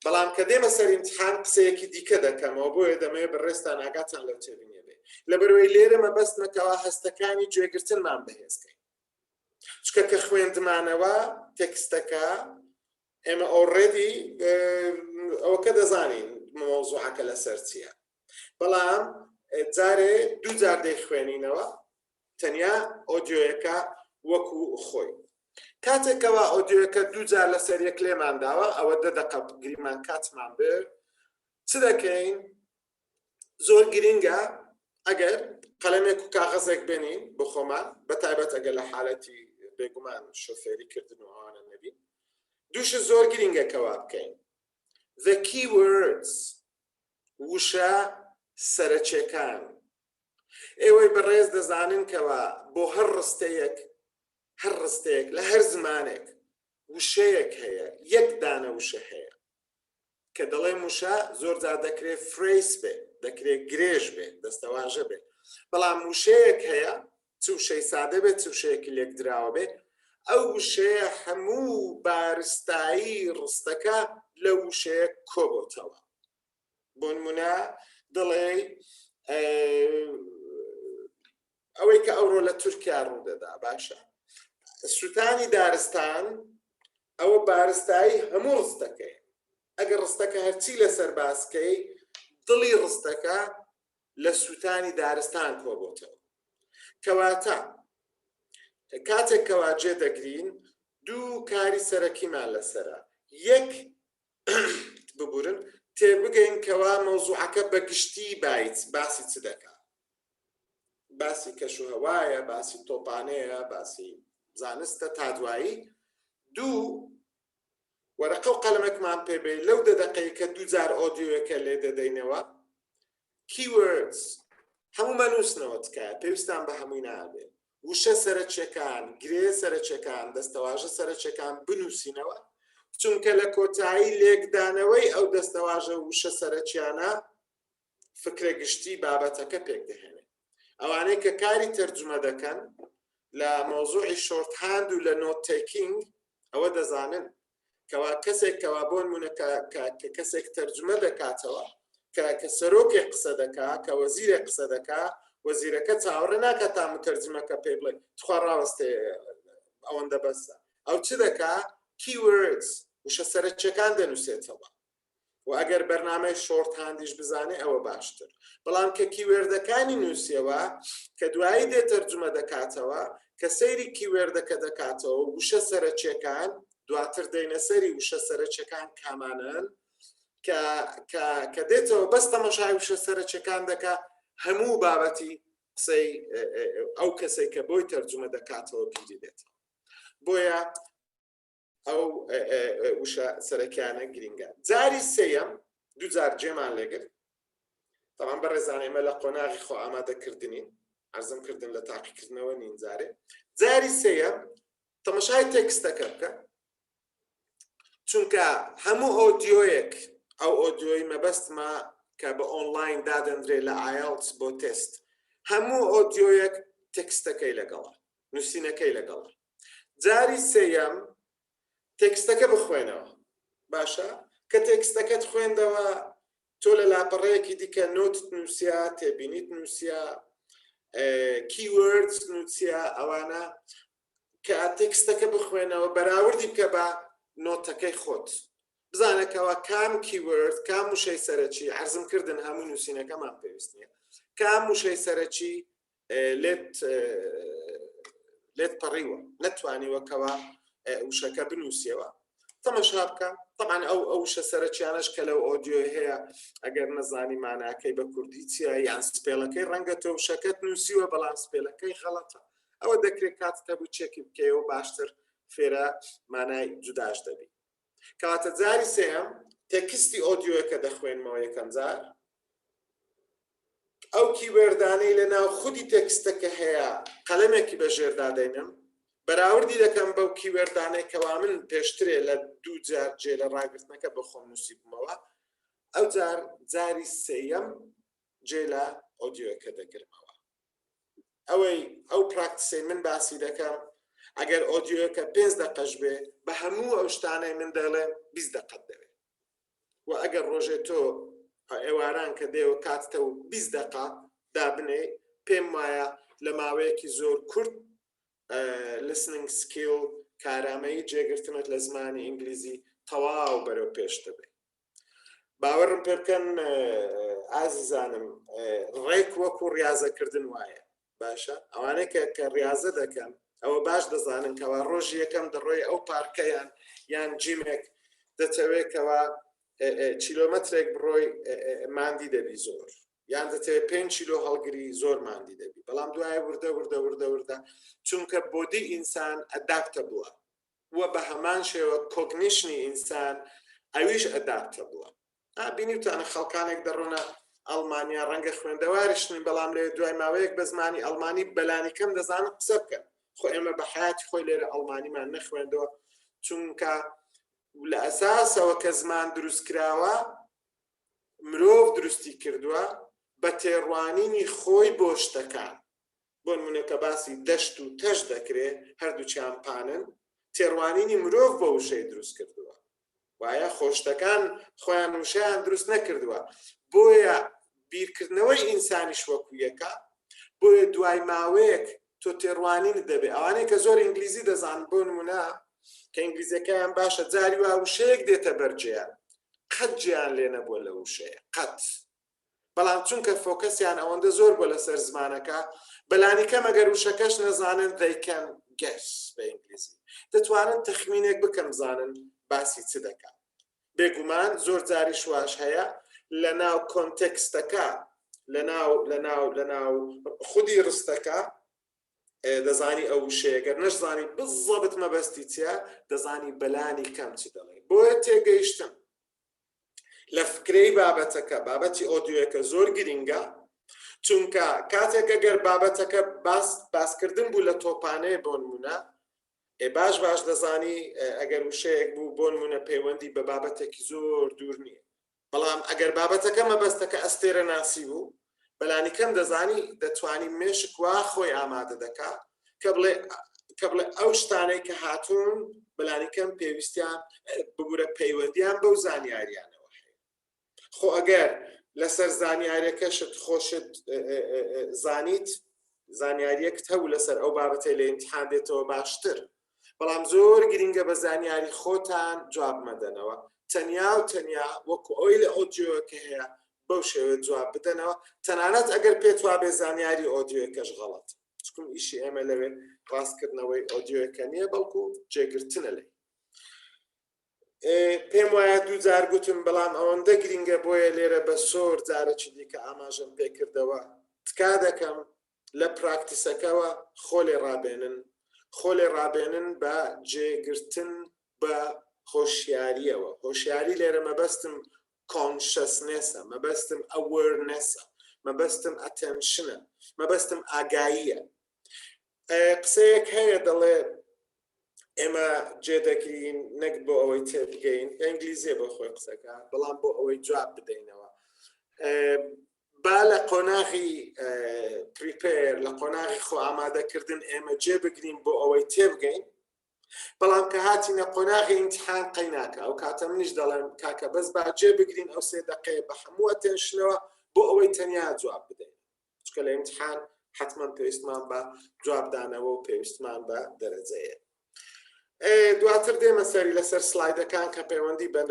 بەڵام کە دێمە سەر ئیمتحان قسەیەکی دیکە دەکەمەوە بۆیە دەمەوێت بەڕێزتان ئاگاتان لەو تێبینیە بێ لەبەرەوەی لێرە مەبەستمەکەوە هەستەکانی گوێگرتنمان بەهێزکەین چکە کە خوێندمانەوە تێکستەکە ئێمە already ئەوەکە دەزانین مەوزوعەکە لەسەر چییە بەڵام جارێ دوو جار دەیخوێنینەوە تەنیا ئۆدیۆیەکە وەکو خۆی کاتێکەوە ئۆدیۆیەکە دوو جار لەسەر یەک لێمان داوە ئەوە دە دەقە گریمان کاتمان برد چ دەکەین زۆر گرینگە ئەگەر قەلەمێک و کاغەزێک بێنین بۆ خۆمان بە تایبەت ئەگەر لە حالەتی بێگومان شۆفێری کردن و ئەوانە نەبین دووش زۆر گرینگە کەوا بکەین the keywords وشە سەرەکیەکان ئێوەی بەڕێز دەزانن کەوا بۆ هەر ڕستەیەک هەر ڕستەیەک لە هەر زمانێک وشەیەک هەیە یەک دانە وشە هەیە کە دەڵێم وشە زۆر جار دەکرێت phrase بێ دەکرێت گرێژ بێ دەستەواژە بێ بەڵام وشەیەک هەیە چ وشەی سادە بێت چ وشەیەکی لێکدراوە بێت ئەو وشەیە هەموو بارستایی ڕستەکە لە وشەیە کۆبۆتەوە بۆ نمونە دەڵێ ئەوەی کە ئەوڕۆ لە تورکیا ڕوودەدا باشە سووتانی دارستان ئەوە بارستایی هەموو ڕستەکەی ئەگەر ڕستەکە هەرچی لەسەر باسکەی دڵی ڕستەکە لە سووتانی دارستان کۆبۆتەوە کەواتە کاتێک کەوا جێ دەگرین دوو کاری سەرەکیمان لەسرە یەک ببورن تێبگەین کەوا مەوزوعەکە بە گشتی بایت باسی چ دەکا باسی کەش و هەوایە باسی تۆپانەیە باسی زانستە تا دوایی دوو وەرەقە و قەلەمێکمان پێبێ لەو دە دەقەی کە دوو جار ئۆدیۆیەکە لێ دەدەینەوە keywords هەموو مەنووسنەوە تکایە پێویستان بە هەمووی نابێ وشە سەرەکیەکان، گرێ سەرەکیەکان، دەستەواژە سەرەکیەکان بنووسینەوە، چونکە لە کۆتایی لێکدانەوەی ئەو دەستەواژە و وشە سەرەکیانە فکرە گشتی بابەتەکە پێکدەهێنێت. ئەوانەی کە کاری تەرجومە دەکەن لە مەوزوعی shorthand و لە note taking ئەوە دەزانن کەوا کەسێک کەوا بۆ نمونە کە کە کەسێک تەرجمە دەکاتەوە کە کە سەرۆکێک قسە دەکا کە وەزیرێک قسە دەکا وەزیرەکە چاوەڕێ ناکات تا متەرجمەکە پێی بڵێ تخوا ڕاوەستێ ئەوەندە بەسە ئەو چ دەکا keywords وشە سەرەکیەکان دەنووسێتەوە و ئەگەر بەرنامەی shorthand یش بزانێ ئەوە باشتر بەڵام کە keyword ەکانی نووسیەوە کە دوایی دێ تەرجمە دەکاتەوە کە سەیری keyword ەکە دەکاتەوە وشە سەرەکیەکان دواتر دەینە سەری وشە سەرەکیەکان کامانەن کە کە کە دێتەوە بەس تەمەشای وشە سەرەکیەکان دەکا هەموو بابەتی قسەی ئەو کەسێک کە بۆی تەرجمە دەکاتەوە بیری دێتەوە بۆیە ئەو وشە سەرەکیانە گرینگە جاری سێیەم دوو جار جێمان لێگرت تەمان بەڕێزان ئێمە لە قۆناغی خۆ ئامادەکردنین عەرزم کردن لە تاقیکردنەوە نین جارێ جاری سێیەم تەمەشای تێکستەکە بکە چونکە هەموو ئۆدیۆیەک ئەو ئۆدیۆی مەبەستمە کە بە ئۆنلاین دادەندرێ لە ئایلتس بۆ تێست هەموو ئۆدیۆیەک تێکستەکەی لەگەڵە نووسینەکەی لەگەڵە جاری سێیەم تێکستەکە بخوێنەوە باشە کە تێکستەکەت خوێندەوە تۆ لە لاپەڕەیەکی دیکە note ت نووسیا تێبینیت نووسیا keywords نووسیا ئەوانە کە تێکستەکە بخوێنەوە بەراوردی بکە بە note ەکەی خۆت بزانەکەوە کام keyword کام وشەی سەرەکی عەرزم کردن هەموو نووسینەکەمان پێویست نییە کام وشەی سەرەکی لێت لێت پەڕیوە نەتوانیوە کەوا وشەکە بنووسیەوە تەمەشا بکە طبعا ئەو ئەو وشە سەرەکیانەش کە لەو ئۆدیۆ هەیە ئەگەر نەزانی ماناکەی بە کوردی چییە یان spell ەکەی ڕەنگە تۆ وشەکەت نووسیوە بەڵام spell ەکەی غەڵەتە. ئەوە دەکرێت کاتت هەبوو چێکی بکەیەوە باشتر فێرە مانای جوداش دەبی. کەواتە جاری سێیەم text ی audio یەکە دەخوێنمەوە یەکەم جار ئەو keyword انەی لە ناو خودی text ەکە هەیە قەلەمێکی بە ژێردا دەینم بەراوردی دەکەم بەو keyword انەی کەوا من پێشترێ لە دوو جار جێ لە ڕاگرتنەکە بە خۆم نووسی بوومەوە ئەو جار جاری سێیەم جێ لە audio یەکە دەگرمەوە. ئەوەی ئەو practice ەی من باسی دەکەم ئەگەر audio یەکە پێنج دەقەش بێ بە هەموو ئەو شتانەی من دەڵێم 20 دەقەت دەوێت و ئەگەر ڕۆژێ تۆ ئێواران کە دێوە کاتتە و 20 دەقە دابنێ پێم وایە لە ماوەیەکی زۆر کورت listening skill کارامەیی جێگرتنت لە زمانی ئینگلیزی تەواو بەرەو پێش دەبێت. باوەڕم پێ بکەن ئازیزانم ڕێک وەکو ڕاضەکردن وایە باشە ئەوانەی کە کە ڕاضە دەکەن ئەوە باش دەزانن کەوا ڕۆژی یەکەم دەڕۆی ئەو پارکەیان یان جیمێک دەتەوێت کەوا کیلۆمەترێک بڕۆی ماندی دەبی زۆر یان دەتەوێت 5 کیلۆ هەڵگری زۆر ماندی دەبی بەڵام دوای وردە وردە وردە وردە چونکە body ئینسان adapt بووە وە بە هەمان شێوە cognition ی ئینسان ئەویش adapt بووە. ئا بینیوتانە خەڵکانێک دەڕۆنە ئەڵمانیا ڕەنگە خوێندەواریش نین بەڵام لەوێ دوای ماوەیەک بە زمانی ئەڵمانی بەلانی کەم دەزانن قسە بکەن. خۆ ئێمە بە حەیاتی خۆی لێرە ئەڵمانیمان نەخوێندەوە چونکە لە ئەساسەوە کە زمان دروست کراوە مرۆڤ دروستی کردووە بە تێڕوانینی خۆی بۆ شتەکان. بۆ نمونە کە باسی دەشت و تەش دەکرێ هەردووکیان پانن، تێڕوانینی مرۆڤ بۆ وشەی دروست کردووە. وایە خۆ شتەکان خۆیان وشەیان دروست نەکردووە. بۆیە بیرکردنەوەی ئینسانیش وەکو یەکە. بۆیە دوای ماوەیەک تۆ تێڕوانینت دەبێ. ئەوانەی کە زۆر ئینگلیزی دەزانن بۆ نمونە کە ئینگلیزیەکەیان باشە جاری وا وشەیەک دێتە بەرجێیان قەت جێیان لێ نەبووە لە وشەیە قەت. بەڵام چونکە focus یان ئەوەندە زۆر بووە لەسەر زمانەکە بەلانی کەم ئەگەر وشەکەش نەزانن they can guess بە ئینگلیزی دەتوانن تەخمینێک بکەن بزانن باسی چ دەکات. بێگومان زۆر جاریش واش هەیە لە ناو context ەکە لە ناو لە ناو لە ناو خودی ڕستەکە دەزانی ئەو وشەیە گەر نەشزانی بزەبت مەبەستی چیە دەزانی بەلانی کەم چ دەڵێ. بۆیە تێگەیشتن لە فکرەی بابەتەکە بابەتی audio یەکە زۆر گرینگە چونکە کاتێک ئەگەر بابەتەکە باس باسکردن بوو لە تۆپانەیە بۆ نمونە ئێ باش باش دەزانی ئەگەر وشەیەک بوو بۆ نمونە پەیوەندی بە بابەتێکی زۆر دوور نییە بەڵام ئەگەر بابەتەکە مەبەستەکە ئەستێرە ناسی بوو بەلانی کەم دەزانی دەتوانی مێشک وا خۆی ئامادە دەکا کە بڵێ کە بڵێ ئەو شتانەی کە هاتوون بەلانی کەم پێویستیان ببورە پەیوەندیان بەو زانیاریانەوە هەیە. خۆ ئەگەر لەسەر زانیارەکەشت خۆشت زانیت زانیاریەکت هەبوو لەسەر ئەو بابەتەی لە ئیمتحان دێتەوە باشتر، بەڵام زۆر گرینگە بە زانیاری خۆتان جواب مەدەنەوە تەنیا و تەنیا وەکو ئەوەی لە audio یەکە هەیە بەو شێوەیە جواب بدەنەوە تەنانەت ئەگەر پێت وابێ زانیاری audio یەکەش غەڵەت چکم ئیشی ئێمە لەوێ ڕاستکردنەوەی audio یەکە نییە بەڵکو جێگرتنە لێ پێم وایە دوو جار گوتم بەڵام ئەوەندە گرینگە بۆیە لێرە بە سۆر جارێکی دیکە ئاماژەم پێکردەوە تکا دەکەم لە practice ەکەوە خۆ لێ ڕابێنن، خۆ لێ ڕابێنن بە جێگرتن بە هۆشیارییەوە، هۆشیاری لێرە مەبەستم consciousness ە، مەبەستم awareness ە، مەبەستم attention ە، مەبەستم ئاگاییە. قسەیەک هەیە دەڵێ ئێمە جێ دەگرین نەک بۆ ئەوەی تێبگەین، ئینگلیزیە بۆ خۆی قسەکە، بەڵام بۆ ئەوەی جواب بدەینەوە. با لە قۆناغی prepare، لە قۆناغی خۆ ئامادەکردن ئێمە جێ بگرین بۆ ئەوەی تێبگەین، بەڵام کە هاتینە قۆناغی ئیمتحان قەیناکە ئەو کاتە منیش دەڵێم کاکە بەس با جێ بگرین ئەو سێ دەقەیە بە هەموو attention ەوە بۆ ئەوەی تەنیا جواب بدەین، چونکە لە ئیمتحان حتمما پێویستمان بە جوابدانەوە و پێویستمان بە دەرەجەیە. دواتر دێمە سەری لەسەر slide ەکان کە پەیوەندی بە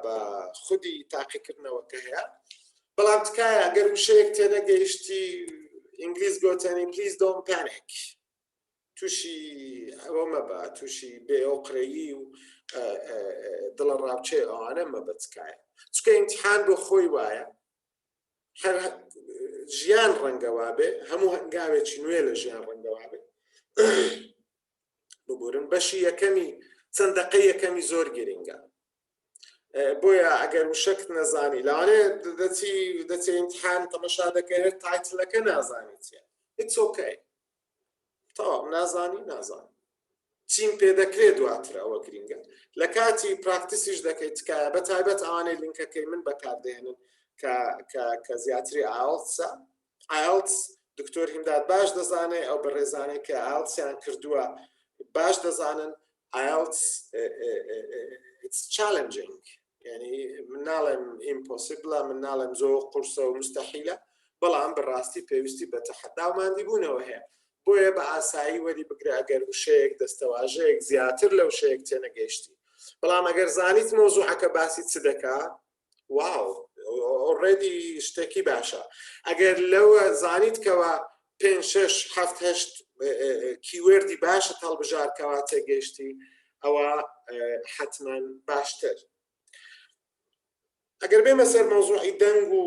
بە خودی تاقیکردنەوەکە هەیە بەڵام تکایە ئەگەر وشەیەک تێنەگەیشتی ئینگلیز گۆتەنی please don't panic تووشی ئەوە مەبە تووشی بێئۆقرەیی و دڵە ڕاوچێ ئەوانە مەبە تکایە چکە ئیمتحان بۆ خۆی وایە هەر ژیان ڕەنگە وابێ هەموو هەنگاوێکی نوێ لە ژیان ڕەنگە وابێ. ببورن بەشی یەکەمی چەند دەقەی یەکەمی زۆر گرنگە. بۆیە ئەگەر وشەکت نەزانی لەوانەیە دەچی دەچێ ئیمتحان تەمەشا دەکەی هەر title ەکە نازانی چیە، it's okay، تەواو نازانی نازانی چیم پێ دەکرێت دواتر، ئەوە گرینگە. لە کاتی practice یش دەکەیت تکایە بە تایبەت ئەوانەی لینکەکەی من بەکاردێنن کە کە کە زیاتری IELTS ە، IELTS دکتۆر هیمداد باش دەزانێ، ئەو بەڕێزانەی کە IELTS یان کردووە باش دەزانن IELTS it's challenging. یعنی من ناڵێم impossible ە، من ناڵێم زۆر قورسە و مستەحیلە، بەڵام بەڕاستی پێویستی بە تەحەدا و ماندیبوونەوە هەیە. بۆیە بە ئاسایی وەری بگرە ئەگەر وشەیەک دەستەواژەیەک زیاتر لەو شەیەک تێنەگەیشتی، بەڵام ئەگەر زانیت مەوزوعەکە باسی چ دەکا، wow، already شتێکی باشە. ئەگەر لەوە زانیت کەوا پێ شش هەفت هەشت keyword ی باشت هەڵبژار کەوا تێگەیشتی، ئەوە حتما باشتر. ئەگەر بێمە سەر مەوزوعی دەنگ و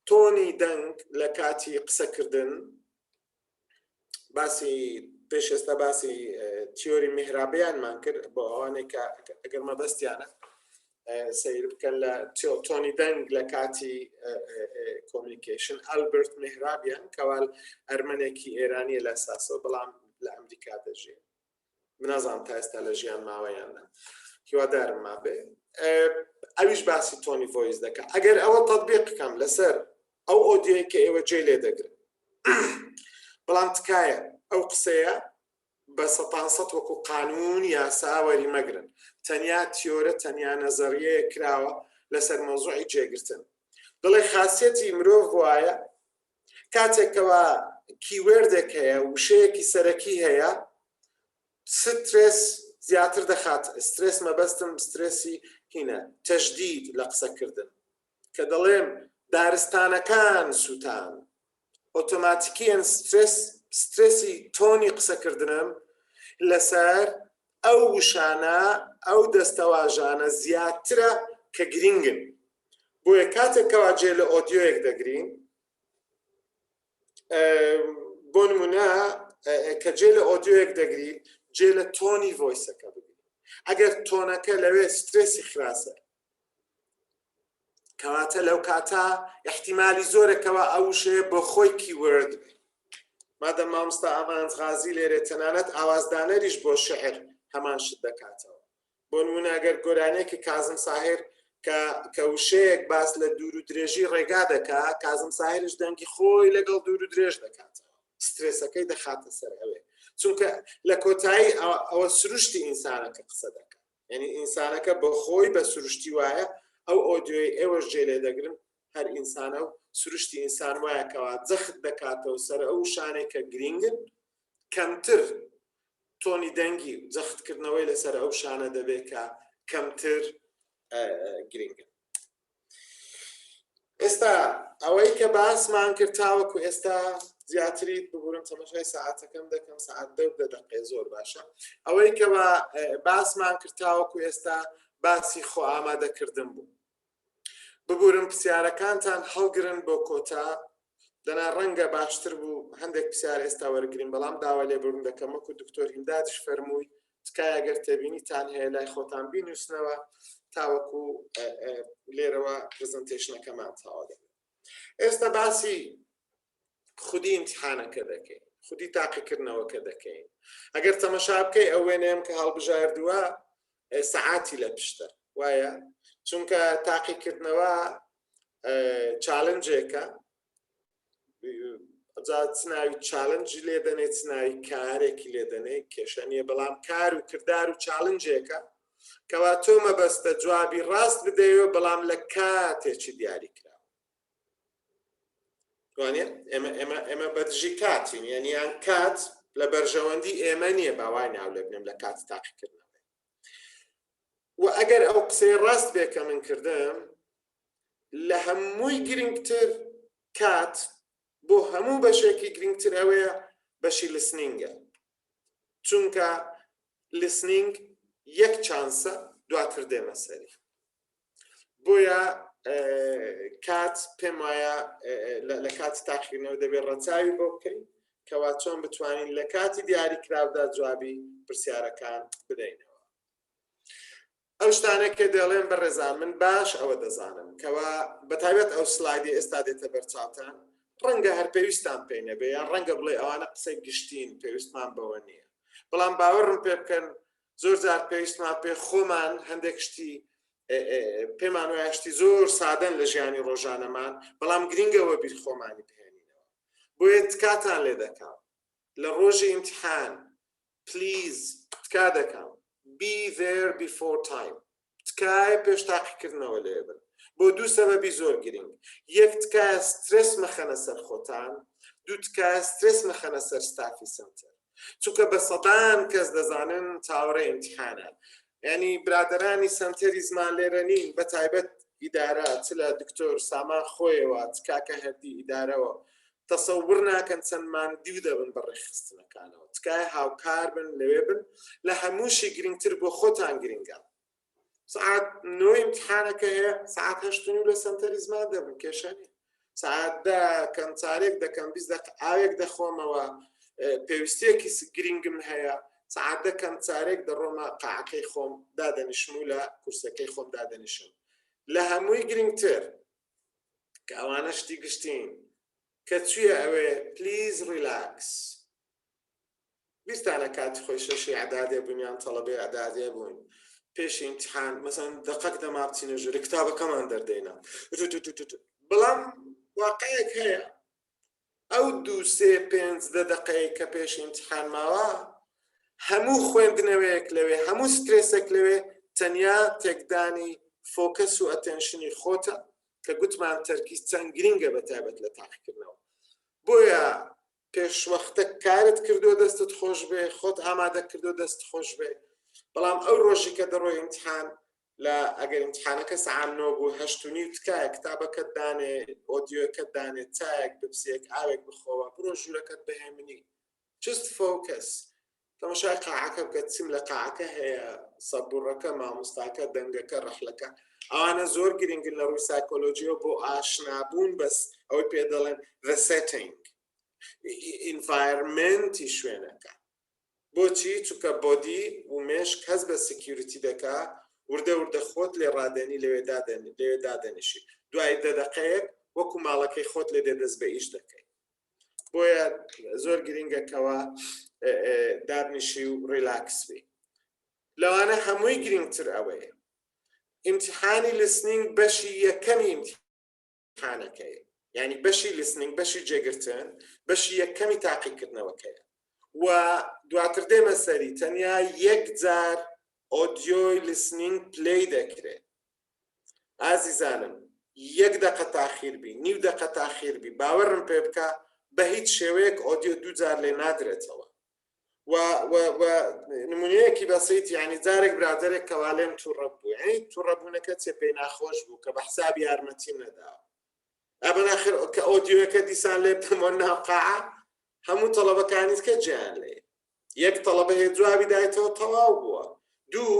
تۆنی دەنگ لە کاتی قسەکردن، باسی پێش ئێستا باسی تیۆری میهرابیانمان کرد بۆ ئەوانەی کە ئەگەر مەبەستیانە سیر بکەن لە تۆنی دەنگ لە کاتی communication. ئەلبرت مهرابیان کەوال ئەرمەنێکی ئێرانیە لە ئەساسەوە، بەڵام لە ئەمریکا دەژێ. نازانم تا ئێستا لە ژیان ماوەیان نا، هیوادارم مابێ. ئەویش باسی tone ی voice دەکە. ئەگەر ئەوە تەطبیق بکەم لەسەر ئەو ئۆدیۆی کە ئێوە جێ لێ دەگرن، بەڵام تکایە ئەو قسەیە بە سەتان سەد وەکو قانون یاسا وەری مەگرن. تەنیا تیۆرە، تەنیا نەزەریەیە کراوە لەسەر مەوزوعی جێگرتن. دەڵێ خاصیەتی مرۆڤ وایە کاتێکەوە keyword ێک هەیە، وشەیەکی سەرەکی هەیە، سترێس زیاتر دەخات. سترێس مەبەستم سترێسی هینە تەشدید لە قسەکردن. کە دەڵێم دارستانەکان سووتان، ئۆتۆماتیکیەن سترێس سترێسی تۆنی قسەکردنم لەسەر ئەو وشانە ئەو دەستەواژانە زیاترە کە گرینگن. بۆیە کاتێک کەوا جێ لە ئۆدیۆیەک دەگرین، بۆ نمونە کە جێ لە ئۆدیۆیەک دەگری، جێ لە tone ی voice ەکە بگری. ئەگەر tone ەکە لەوێ سترێسی خراسە، کەواتە لەو کاتە احتیمالی زۆرەکەەوە ئەو شەیە بۆ خۆی keyword بێ. مادەم مامۆستا ئامانج غازی لێرێ، تەنانەت ئاوازدانەریش بۆ شعر هەمان شت دەکاتەوە. بۆ نمونە ئەگەر گۆرانیەکی کازم ساهر کە وشەیەک باس لە دوور و درێژی ڕێگا دەکا، کازم ساهرش دەنگی خۆی لەگەڵ دوور و درێژ دەکاتەوە، سترێسەکەی دەخاتە سەر ئەوێ، چونکە لە کۆتایی ئەوە سروشتی ئینسانەکە قسە دەکات. یعنی ئینسانەکە بە خۆی بە سروشتی وایە. ئەو ئۆدیۆی ئێوەش جێ لێ دەگرن هەر ئینسانە و سروشتی ئینسان وایە کەوا جەخت دەکاتەوە سەر ئەو شانێک کە گرینگن، کەمتر تۆنی دەنگی و جەختکردنەوەی لەسەر ئەو شانە دەبێت کە کەمتر گرنگن. ئێستا ئەوەی کە باسمان کرد تاوەکو ئێستا زیاتری، ببورن تەمەشای ساعتەکەم دەکەم، ساعت 10 دەقێ، زۆر باشە. ئەوەی کە باسمان کرد تاوەکو ئێستا باسی خۆ ئامادەکردن بوو. ببورن پرسیارەکانتان هەڵگرن بۆ کۆتا، دەنا ڕەنگە باشتر بوو هەندێک پرسیار ئێستا وەرگین، بەڵام داوا لێبوردن دەکەم. وەکو دکتۆر هیمدادش فەرمووی، تکایە گەر تێبینیتان هەیە لای خۆتان بینوسنەوە تاوەکو لێرەوە presentation ەکەمان تەواو دەبێت. ئێستا باسی خودی ئیمتحانەکە دەکەین، خودی تاقیکردنەوەکە دەکەین. ئەگەر تەمەشا بکەی ئەو وێنەیەم کە هەڵبژاردووە سەعاتی لە پشتە، وایە؟ چونکە تاقیکردنەوە challenge ێکە، جا چ ناوی challenge ی لێ دەنێ چ ناوی کارێکی لێ دەنێ کێشە نییە، بەڵام کار و کردار و challenge ێکە کەوا تۆ مەبەستە جوابی ڕاست بدەیەوە، بەڵام لە کاتێکی دیاری کرا. وانە ئێمە ئێمە ئێمە بەدژی کاتین، یعنی یان کات لە بەرژەوەندی ئێمە نییە، باوای ناو لێ بنێم لە کاتی تاقیکردنەوە. و ئەگەر ئەو قسەی ڕاست بێ کە من کردم، لە هەمووی گرنگتر کات بۆ هەموو بەشێکی گرنگتر ئەوەیە بەشی listening ە، چونکە listening یەک chance ە، دواتر دێمە سەری. بۆیە کات پێم وایە لە کاتی تاقیکردنەوە دەبێت ڕەچاوی بۆ بکەین. کەوا چۆن بتوانین لە کاتی دیاری کراودا جوابی پرسیارەکان بدەینەوە. ئەو شتانە کە دەڵێن بەڕێزان من باش ئەوە دەزانم کەوا بەتایبەت ئەو سلایدی ئێستا دێتە بەرچاوتان ڕەنگە هەر پێویستان پێی نەبێ یان ڕەنگە بڵێ ئەوانە قسەی گشتین پێویستمان بەوە نییە بەڵام باوەڕم پێ بکەن زۆر جار پێویستمان پێ خۆمان هەندێک شتی پێمان وایە شتی زۆر سادەن لە ژیانی ڕۆژانەمان بەڵام گرنگەوە بیر خۆمانی بهێنینەوە بۆیە تکاتان لێ دەکەم لە ڕۆژی ئیمتحان please تکا دەکەم be there before time تکایە پێش تاقیکردنەوە لێ بن بۆ دوو سەبەبی زۆر گرنگ یەک تکایە سترێس مەخەنە سەر خۆتان دوو تکایە سترێس مەخەنە سەر ستافی سنتەر چونکە بە سەدان کەس دەزانن چاوەڕێ ئیمتحانە ینی برادرانی سنتەری زمان لێرە نین بە تایبەت ئیدارە چ لە دکتۆر سامان خۆیەوە چ کاکە هەردی ئیدارەوە تەسەور ناکەن چەند ماندوو دەبن بە ڕێکخستنەکانەوە تکایە هاوکار بن لەوێ بن لە هەمووشی گرنگتر بۆ خۆتان گرنگە سعات نۆ امتحانەکە هەیە سعات هەشت و لە سنتەری زمان دەبن کێشە نیە سعات دە کەم چارێک دەکەم 20 دقیقە ئاوێک دەخۆمەوە پێویستیەکی گرنگم هەیە سعات دەکەم چارێک دەڕۆمە قاعەکەی خۆم دادەنیشم و لە کورسەکەی خۆم دادەنیشم لە هەمووی گرنگتر کە ئەوانە شتی گشتین کە چویە ئەوێ please relax بیرتانە کاتی خۆی شەشی ئەعدادێ بووین یان تەڵەبەی ئەعدادێ بووین پێش ئیمتحان مەسەن دەقەک دەما بچینە ژوورە کتابەکەمان دەردەینا بەڵام واقعێک هەیە ئەو دوو سێ پێنج دە دەقەیە کە پێش ئیمتحان ماوە هەموو خوێندنەوەیەک لەوێ هەموو سترێسێک لەوێ تەنیا تێکدانی focus و attention ی خۆتە کە گوتمان تەرکیز چەند گرنگە بە تایبەت لە تاقیکردنەوە بۆیە پێشوەختە کارت کردو دەستت خۆش بێ خۆت ئامادە کردو دەست خۆش بێ بەڵام ئەو ڕۆژی کە دەڕۆی ئیمتحان لە ئەگەر ئیمتحانەکە سەعات نۆ بوو هەشت و نیو تکایە کتابەکەت دانێ ئۆدیۆکەت دانێ چایەک بپسێک ئاوێک بخۆوە بڕۆ ژوورەکەت بەهێمنی just focus تەماشای قاعەکە بکە چیم لە قاعەکە هەیە سەبوڕەکە مامۆستاکە دەنگەکە ڕەحلەکە ئەوانە زۆر گرنگن لە ڕووی سایکۆلۆژیەوە بۆ ئاشنابوون بەس ئەوەی پێ دەڵێن the setting environment ی شوێنەکە بۆچی چونکە body و مێشک هەست بە security دەکا وردە وردە خۆت لێ ڕادێنی لەوێ دادەنی لەوێ دادەنیشی دوای دە دەقەیەک وەکو ماڵەکەی خۆت لێ دێ دەست بە ئیش دەکەی بۆیە زۆر گرنگە کەوا دابنیشی و ریلاکس بی لەوانە هەمووی گرنگتر ئەوەیە ئیمتحانی listening بەشی یەکەمی ئیمتحانەکەی یعنی بەشی listening بەشی جێگرتن بەشی یەکەمی تاقیکردنەوەکەیە و دواتر دێمە سەری تەنیا یەک جار ئۆدیۆی listening play دەکرێت ئازیزانم یەک دەقە تاخیر بی نیو دەقە تاخیر بی باوەڕم پێ بکە بە هیچ شێوەیەک ئۆدیۆ دوو جار لێ نادرێتەوە و و و نمونەیەکی بەسیت یعنی جارێک برادێک کەوا لێم تووڕە بوو یعنی تووڕەبوونەکە چێ پێی ناخۆش بوو کە بە حساب یارمەتیم نەداوە ئەبن آخر کە ئۆدیۆەکە دیسان لێ بدەمەوە ناو قاعە هەموو تەڵەبەکانی کە جیان لێ یەک تەڵەبە هەیە جوابی دایتەوە تەواو بووە دوو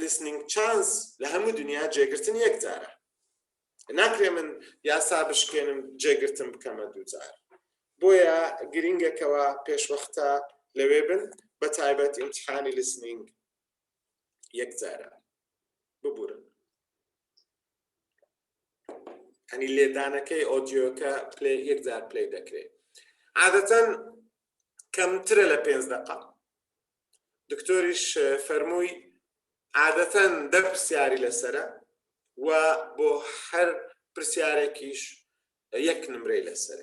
listening chance لە هەموو دنیا جێگرتن یەک جارە ناکرێ من یاسا بشکێنم جێگرتن بکەمە دووجار بۆیە گرنگەکەەوە پێشوەختە لەوێ بن بە تایبەت ئیمتحانی listening یەک جارە ببورن هەنی لێدانەکەی ئۆدیۆکە play یەک جار play دەکرێت عادەتەن کەمترە لە پێنج دقە دکتۆریش فەرمووی عادەتەن دە پرسیاری لەسرە و بۆ هەر پرسیارێکیش یەک نمرەی لەسەر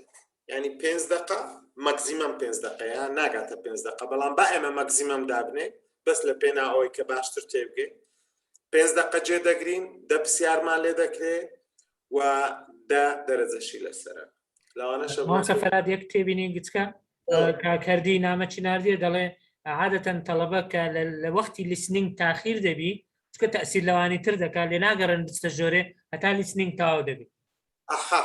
ینی پێنج دقە maximum پێنج دقەیە ناگاتە پێنج دقە بەڵام با ئێمە maximum دابنێ بەس لە پێنا ئەوەی کە باشتر تێبگەی پێنج دقە جێ دەگرین دە پرسیارمان لێ دەکرێ و دە دەرەجەشی لەسرە لەوانەشە مامۆستا فەرهاد یەک تێبینی گچکە کاکەردی نامەچی ناردیە دەڵێ عادەتەن تەڵەبە کە لە وەختی listening تاخیر دەبی چکە تەسیر لەوانی تر دەکات لێ ناگەڕن بچتە ژۆرێ هەتا listening تەواو دەبی. ئەحا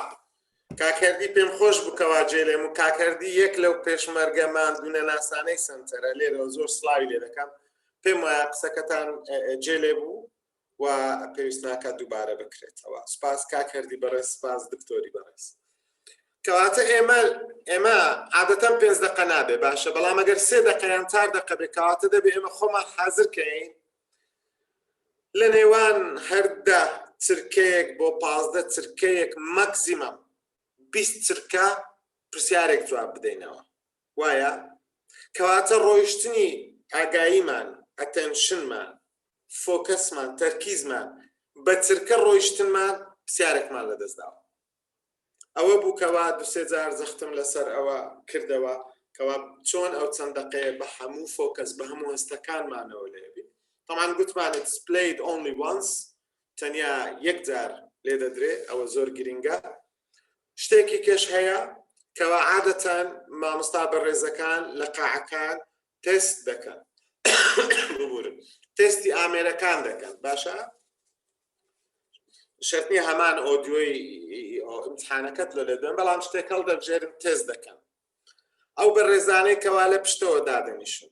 کاکەردی پێم خۆش بوو کەوا جێ لێم و کاکەردی یەک لەو پێشمەرگە ماندوونە ناسانەی سەنتەرە لێرەوە زۆر سڵاوی لێ دەکەم پێم وایە قسەکەتان جێ لێ بوو و پێویست ناکات دووبارە بکرێتەوە سپاس کاک هەردی بەڕێز سپاس دکتۆری بەڕێز. کەواتە ئێمە ئێمە عادەتەن پێنج دەقە نابێ باشە، بەڵام ئەگەر سێ دەقە یان چار دەقە بێ کەواتە دەبێ ئێمە خۆمان حازر کەین لە نێوان هەر دە چرکەیەک بۆ 15 چرکەیەک maximum 20 چرکە پرسیارێک جواب بدەینەوە. وایە؟ کەواتە ڕۆیشتنی ئاگاییمان، attention مان، focus مان، تەرکیزمان بە چرکە ڕۆیشتنمان پرسیارێکمان لەدەست داوە. ئەوە بوو کەوا دوسێ جار جەختم لەسەر ئەوە کردەوە کەوا چۆن ئەو چەند دەقەیە بە هەموو focus بە هەموو هەستەکانمانەوە لێبی. تەمان گوتمان it's played only once، تەنیا یەک جار لێ دەدرێ، ئەوە زۆر گرینگە. شتێکی کێش هەیە کەوا عادەتەن مامۆستا بەڕێزەکان لە قاعەکان تێست دەکەن، ببورن، تێستی ئامێرەکان دەکەن. باشە، شەرت نییە هەمان audio ی ئیمتحانەکەت لۆ لێدەن، بەڵام شتێک هەڵدەبژێرن تێست دەکەن. ئەو بەڕێزانەی کەوا لە پشتەوە دادەنیشن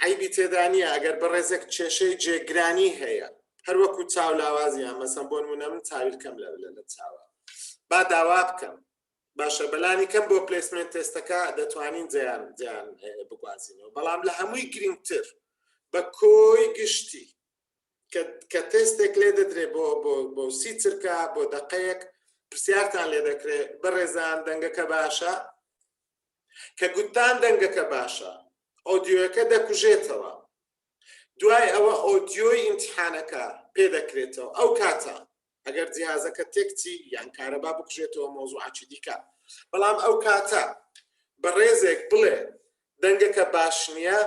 عیبی تێدا نییە ئەگەر بەڕێزێک کێشەی جێگرانی هەیە، هەروەکو چاو لاوازیان، مەسەن بۆ نمونە من چاویلکەم لە لە چاوە، با داوا بکەم. باشە، بەلانی کەم بۆ placement test ەکە دەتوانین جیان جیان بگوازینەوە. بەڵام لە هەمووی گرنگتر بە کۆی گشتی کە تێستێک لێ دەدرێ بۆ بۆ بۆ سی چرکە بۆ دقەیەک پرسیارتان لێ دەکرێت، بەڕێزان دەنگەکە باشە؟ کە گوتتان دەنگەکە باشە، audio یەکە دەکوژێتەوە. دوای ئەوە audio ی ئیمتحانەکە پێ دەکرێتەوە. ئەو کاتە ئەگەر جیهازەکە تێکچی یان کارەبا بکوژێتەوە مەوزوعاکی دیکە، بەڵام ئەو کاتە بەڕێزێک بڵێ دەنگەکە باش نییە،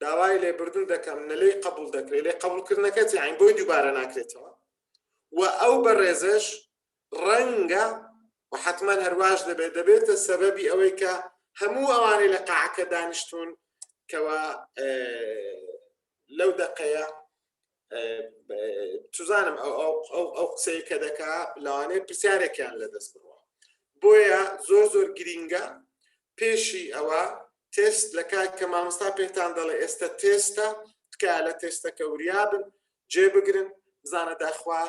داوای لێبردن دەکەم، نە لێی قبول دەکرێت، لێ قبولکردنەکە یاین بۆی دووبارە ناکرێتەوە و ئەو بەڕێزش ڕەنگە و حتمما هەرواش دەبێت دەبێتە سەبەبی ئەوەی کە هەموو ئەوانەی لە قاعەکە دانیشتون کەوا لەو دەقەیە چزانم ئەو قسەی کە دەکا لەوانەیە پرسیارێکیان لەدەست بڕوە. بۆیە زۆر زۆر گرینگە پێشی ئەوە تێست لە کات کە مامۆستا پێتان دەڵێ ئێستا تێستە، تکایە لە تێستەکە وریابن، جێ بگرن، بزانە داخوا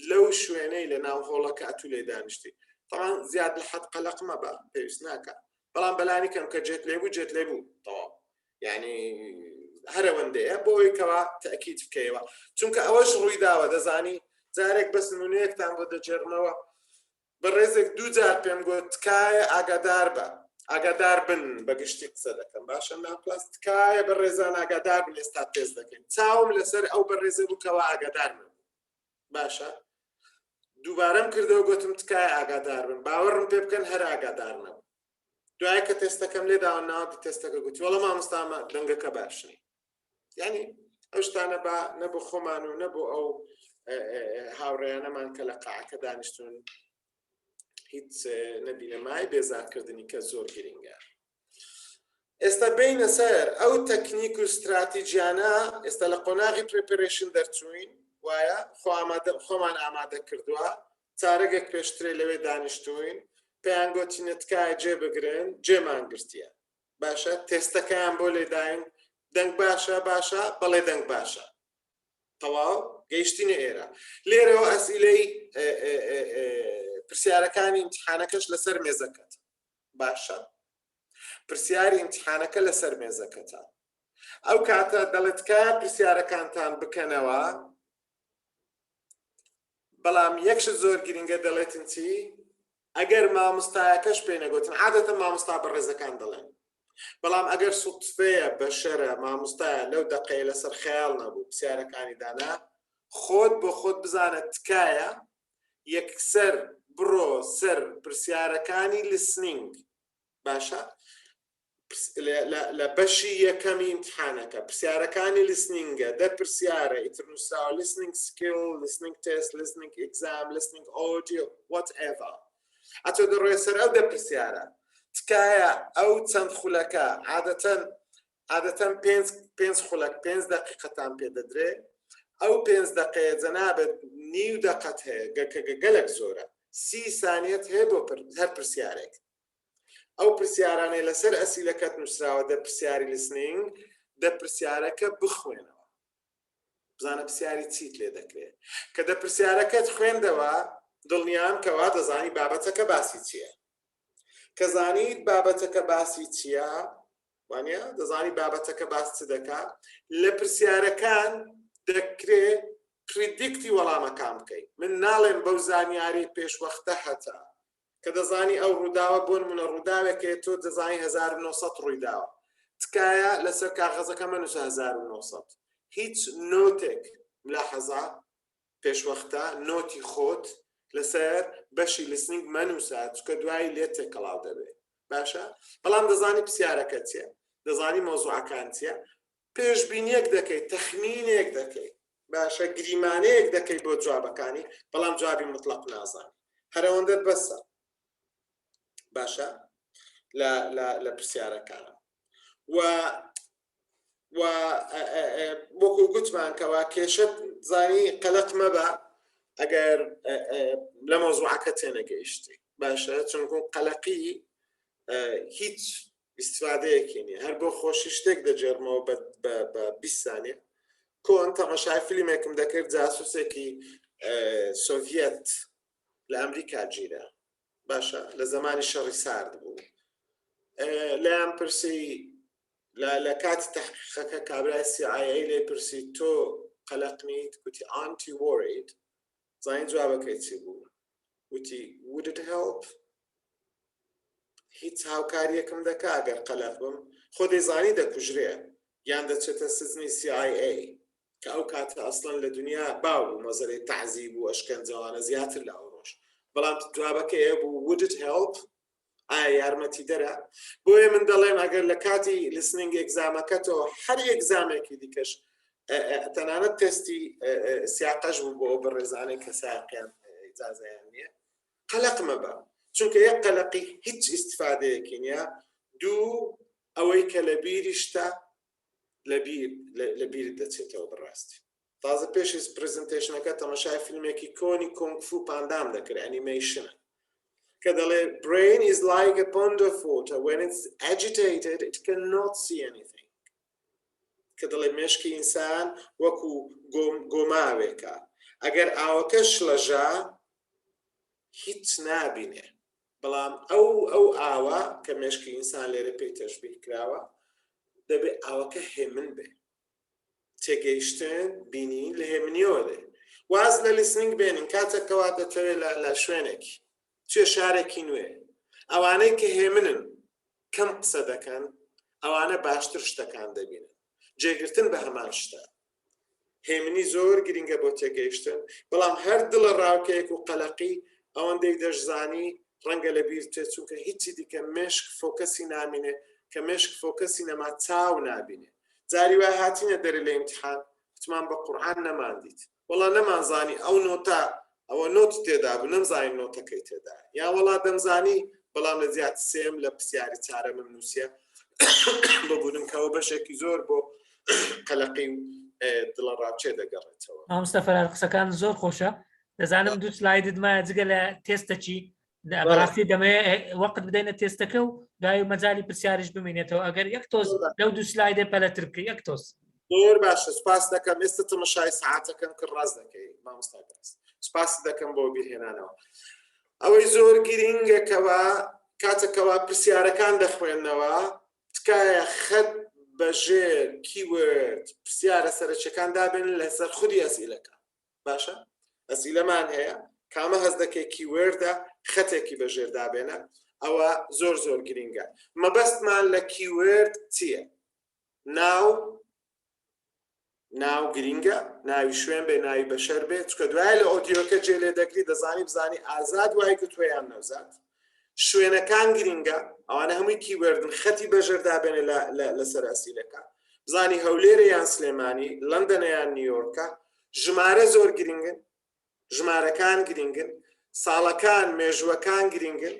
لەو شوێنەی لە ناو هۆڵەکە ئەتوو لێ دانیشتی. تەوان زیاد لە حەد قەلەق مەبە، پێویست ناکە، بەڵام بەلانی کەم کە جێت لێ بوو جێت لێ بوو، تەواو. یعنی هەرەوەندەیە بۆ ئەوەی کەوا تەکیید بکەیەوە، چونکە ئەوەش ڕوویداوە. دەزانی جارێک بەس نمونەیەکتان بۆ دەجێڕمەوە. بەڕێزێک دوو جار پێم گوت تکایە ئاگادار بە، ئاگادار بن، بە گشتی قسە دەکەم، باشە، ناو کلاس، تکایە بە ڕێزان ئاگادار بن ئێستا تێست دەکەین. چاوم لەسەر ئەو بەڕێزە بوو کەوا ئاگادار نەبوو. باشە، دووبارەم کردەوە، گوتم تکایە ئاگادار بن، باوەڕم پێ بکەن هەر ئاگادار نەبوو. دوای کە تێستەکەم لێداوە ناوەندی تێستەکە گوتی وەڵا مامۆستامە دەنگەکە باش نییە. یعنی ئەو شتانە با نە بۆ خۆمان و نە بۆ ئەو هاوڕێیانەمان کە لە قاعەکە دانیشتون هیچ نەبینە مای بێزارکردنی کە زۆر گرنگە. ئێستا بینە سەر ئەو تەکنیک و استراتیجیانە. ئێستا لە قۆناغی preparation دەرچوین، وایە؟ خۆ ئامادە خۆمان ئامادە کردووە، چارەگێک پێشترێ لەوێ دانیشتوین، پێیان گۆتینە تکایە جێ بگرن، جێمان گرتیە. باشە، تێستەکەیان بۆ لێداین، دەنگ باشە؟ باشە، بەڵێ دەنگ باشە. تەواو، گەیشتینە ئێرە. لێرەوە ئەسئیلەی پرسیارەکانی ئیمتحانەکەش لەسەر مێزەکەت. باشە، پرسیاری ئیمتحانەکە لەسەر مێزەکەتە. ئەو کاتە دەڵێت تکایە پرسیارەکانتان بکەنەوە. بەڵام یەکشت زۆر گرنگە، دەڵێتن چی؟ ئەگەر مامۆستایەکەش پێ نەگوتن، عادەتە مامۆستا بەڕێزەکان دەڵێن، بەڵام ئەگەر سوتفەیە بەشەرە مامۆستایە لەو دەقەیە لەسەر خەیاڵ نەبوو پرسیارەکانی دانا، خۆت بۆ خۆت بزانە، تکایە یەکسەر بڕۆ سەر پرسیارەکانی listening. باشە، لە بەشی یەکەمی ئیمتحانەکە پرسیارەکانی listening ە، دە پرسیارە، ئیتر نووسراوە listening skill، listening test، listening exam، listening audio، whatever. ئەتۆ دەڕۆێ سەر ئەو دە پرسیارە. تکایە ئەو چەند خولەکە، عادەتەن عادەتەن پێنج پێنج خولەک، پێنج دقیقەتان پێ دەدرێ، ئەو پێنج دقەیە جەنابەت نیو دەقەت هەیە، گەکە گەلک زۆرە، 30 سانیەت هەیە بۆ هەر پرسیارێک. ئەو پرسیارانەی لەسەر ئەسیلەکەت نووسراوە، دە پرسیاری listening، دە پرسیارەکە بخوێنەوە، بزانە پرسیاری چیت لێ دەکرێت. کە دە پرسیارەکەت خوێندەوە دڵنیام کەوا دەزانی بابەتەکە باسی چییە. کە زانیت بابەتەکە باسی چییە، وانە دەزانی بابەتەکە باس چ دەکا، لە پرسیارەکان دەکرێ predict ی وەڵامەکان بکەیت. من ناڵێم بەو زانیاری پێشوەختە هەتا کە دەزانی ئەو ڕووداوە بۆ نمونە ڕووداوێکێ تۆ دەزانی 1900 ڕوویداوە، تکایە لەسەر کاغەزەکە مەنووسە 1900. هیچ note ێک ملاحەزە پێشوەختە note ی خۆت لەسەر بەشی listening مەنووسە چونکە دوایی لێت تێکەڵاو دەبێ. باشە بەڵام دەزانی پرسیارەکە چییە، دەزانی مەوزوعەکان چییە، پێشبینیەک دەکەیت، تەخمینێک دەکەیت، باشە گریمانەیەک دەکەیت بۆ جوابەکانی، بەڵام جوابی مطلق نازانی. هەر ئەوەندەت بەسە. باشە لە لە لە پرسیارەکانم و و وەکو گوتمان کەوا کێشت زانی قەلق مەبە ئەگەر لە مەوزوعەکە تێنەگەیشتی. باشە چونکو قەلەقی هیچ ئیستفادەیەکی نییە. هەر بۆ خۆشی شتێک دەگێڕمەوە بە 20 سانیە. کۆن تەماشای فیلمێکم دەکرد، جاسوسێکی سۆڤیەت لە ئەمریکا گیرا. باشە لە زمانی شەڕی سارد بوو. لایان پرسی لە کاتی تحقیقەکە کابرای CIA لێ پرسی تۆ قەلەق نیت؟ گوتی aren't you worried؟ زانین جوابەکەی چی بوو؟ وتی would it help؟ هیچ هاوکاریەکم دەکا ئەگەر قەلەق بم؟ خۆ دەیزانی دەکوژرێ یان دەچێتە سجنی CIA کە ئەو کاتە ئەسڵەن لە دنیا باو بوو مەسەلەی تەعزیب و ئەشکەنجەوانە زیاتر لە ئەوڕۆژ. بەڵام جوابەکەی ئەوە بوو would it help؟ ئایا یارمەتیدەرە؟ بۆیە من دەڵێم ئەگەر لە کاتی listening exam ەکەتەوە هەر exam ێکی دیکەش تەنانەت تێستی سیاقەش بوو بۆ ئەو بەڕێزانەی کە ساقیان ئیجازەیان نییە، قەلەق مەبە، چونکە یەک قەلەقی هیچ ئیستفادەیەکی نییە، دوو ئەوەی کە لە بیریشتە لە بیرت دەچێتەوە. بەڕاستی تازە پێشی presentation ەکە تەماشای فیلمێکی کۆنی کۆنگ فو پاندام دەکرد، ئەنیمەیشنە، کە دەڵێ brain is like a pond of water when it's agitated it cannot see anything. کە دەڵێ مێشکی ئینسان وەکو گۆماوێکە، ئەگەر ئاوەکە شڵەژا هیچ نابینێ. بەڵام ئەو ئەو ئاوە کە مێشکی ئینسان لێرە پێی تەشبیه کراوە، دەبێ ئاوەکە هێمن بێ. تێگەیشتن بینین لە هێمنیەوە دێ. واز لە listening بێنین کاتێک کەوا دەتەوێت لە شوێنێکی چێ شارێکی نوێ، ئەوانەی کە هێمنن کەم قسە دەکەن، ئەوانە باشتر شتەکان دەبینن. جێگرتن بە هەمان شتە. هێمنی زۆر گرنگە بۆ تێگەیشتن، بەڵام هەر دڵە ڕاوکەیەک و قەلەقی ئەوەندەی دەشزانی ڕەنگە لە بیر بچێت، چونکە هیچی دیکە مێشک focus ی نامینێ. کە مێشک focus ی نەما چاو نابینێ. جاری وای هاتینە دەرێ لە ئیمتحان وتمان بە قورعان نەماندیت، وەڵا نەمانزانی ئەو note ە ئەوە note تێدا بوو، نەمزانی note ەکەی تێدا، یا وەڵا دەمزانی بەڵام لە زیاد سێم لە پرسیاری چارەمم نووسە ببوونم، کەەوە بەشێکی زۆر بۆ قەلەقی و دڵە ڕاوچێ دەگەڕێتەوە. مامۆستا فەرهاد قسەکان زۆر خۆشە، دەزانم دوو slide ت مایە جگە لە تێستەکی. بەڕاستی دەمەوێت وەقت بدەینە تێستەکە و دوای مەجای پرسیاریش بمێنێتەوە. ئەگەر یەک تۆز لەو دوو slide ە پەلەتر بکەی، یەک تۆز. زۆر باشە، سپاس دەکەم. ئێستا تەمەشای سعاتەکەم کرد، ڕاست دەکەی مامۆستا، سپاس دەکەم بۆ بیرهێنانەوە. ئەوەی زۆر گرینگەکەوە کاتێکەوە پرسیارەکان دەخوێنەوە، تکایە خەت بەژێر keyword پرسیارە سەرەکیەکان دابێن لەسەر خودی ئەسیلەکە. باشە ئەسیلەمان هەیە، کامە هەست دەکەی keyword ە خەتێکی بەژێر دابێنە، ئەوە زۆر زۆر گرینگە. مەبەستمان لە keyword چییە؟ ناو، ناو گرینگە، ناوی شوێن بێ، ناوی بەشەر بێ، چکە دوای لە ئۆدیۆکە جێ لێ دەگری دەزانی بزانی ئازاد وای گوتووە یان نەوزاد. شوێنەکان گرینگە، ئەوانە هەمووی keyword ن، خەتی بەژێر دابێنێ لەسەر ئەسیلەکە، بزانی هەولێرە یان سلێمانی، لەندەنە یان نیویۆرکە. ژمارە زۆر گرینگن، ژمارەکان گرینگن، ساڵەکان مێژووەکان گرینگن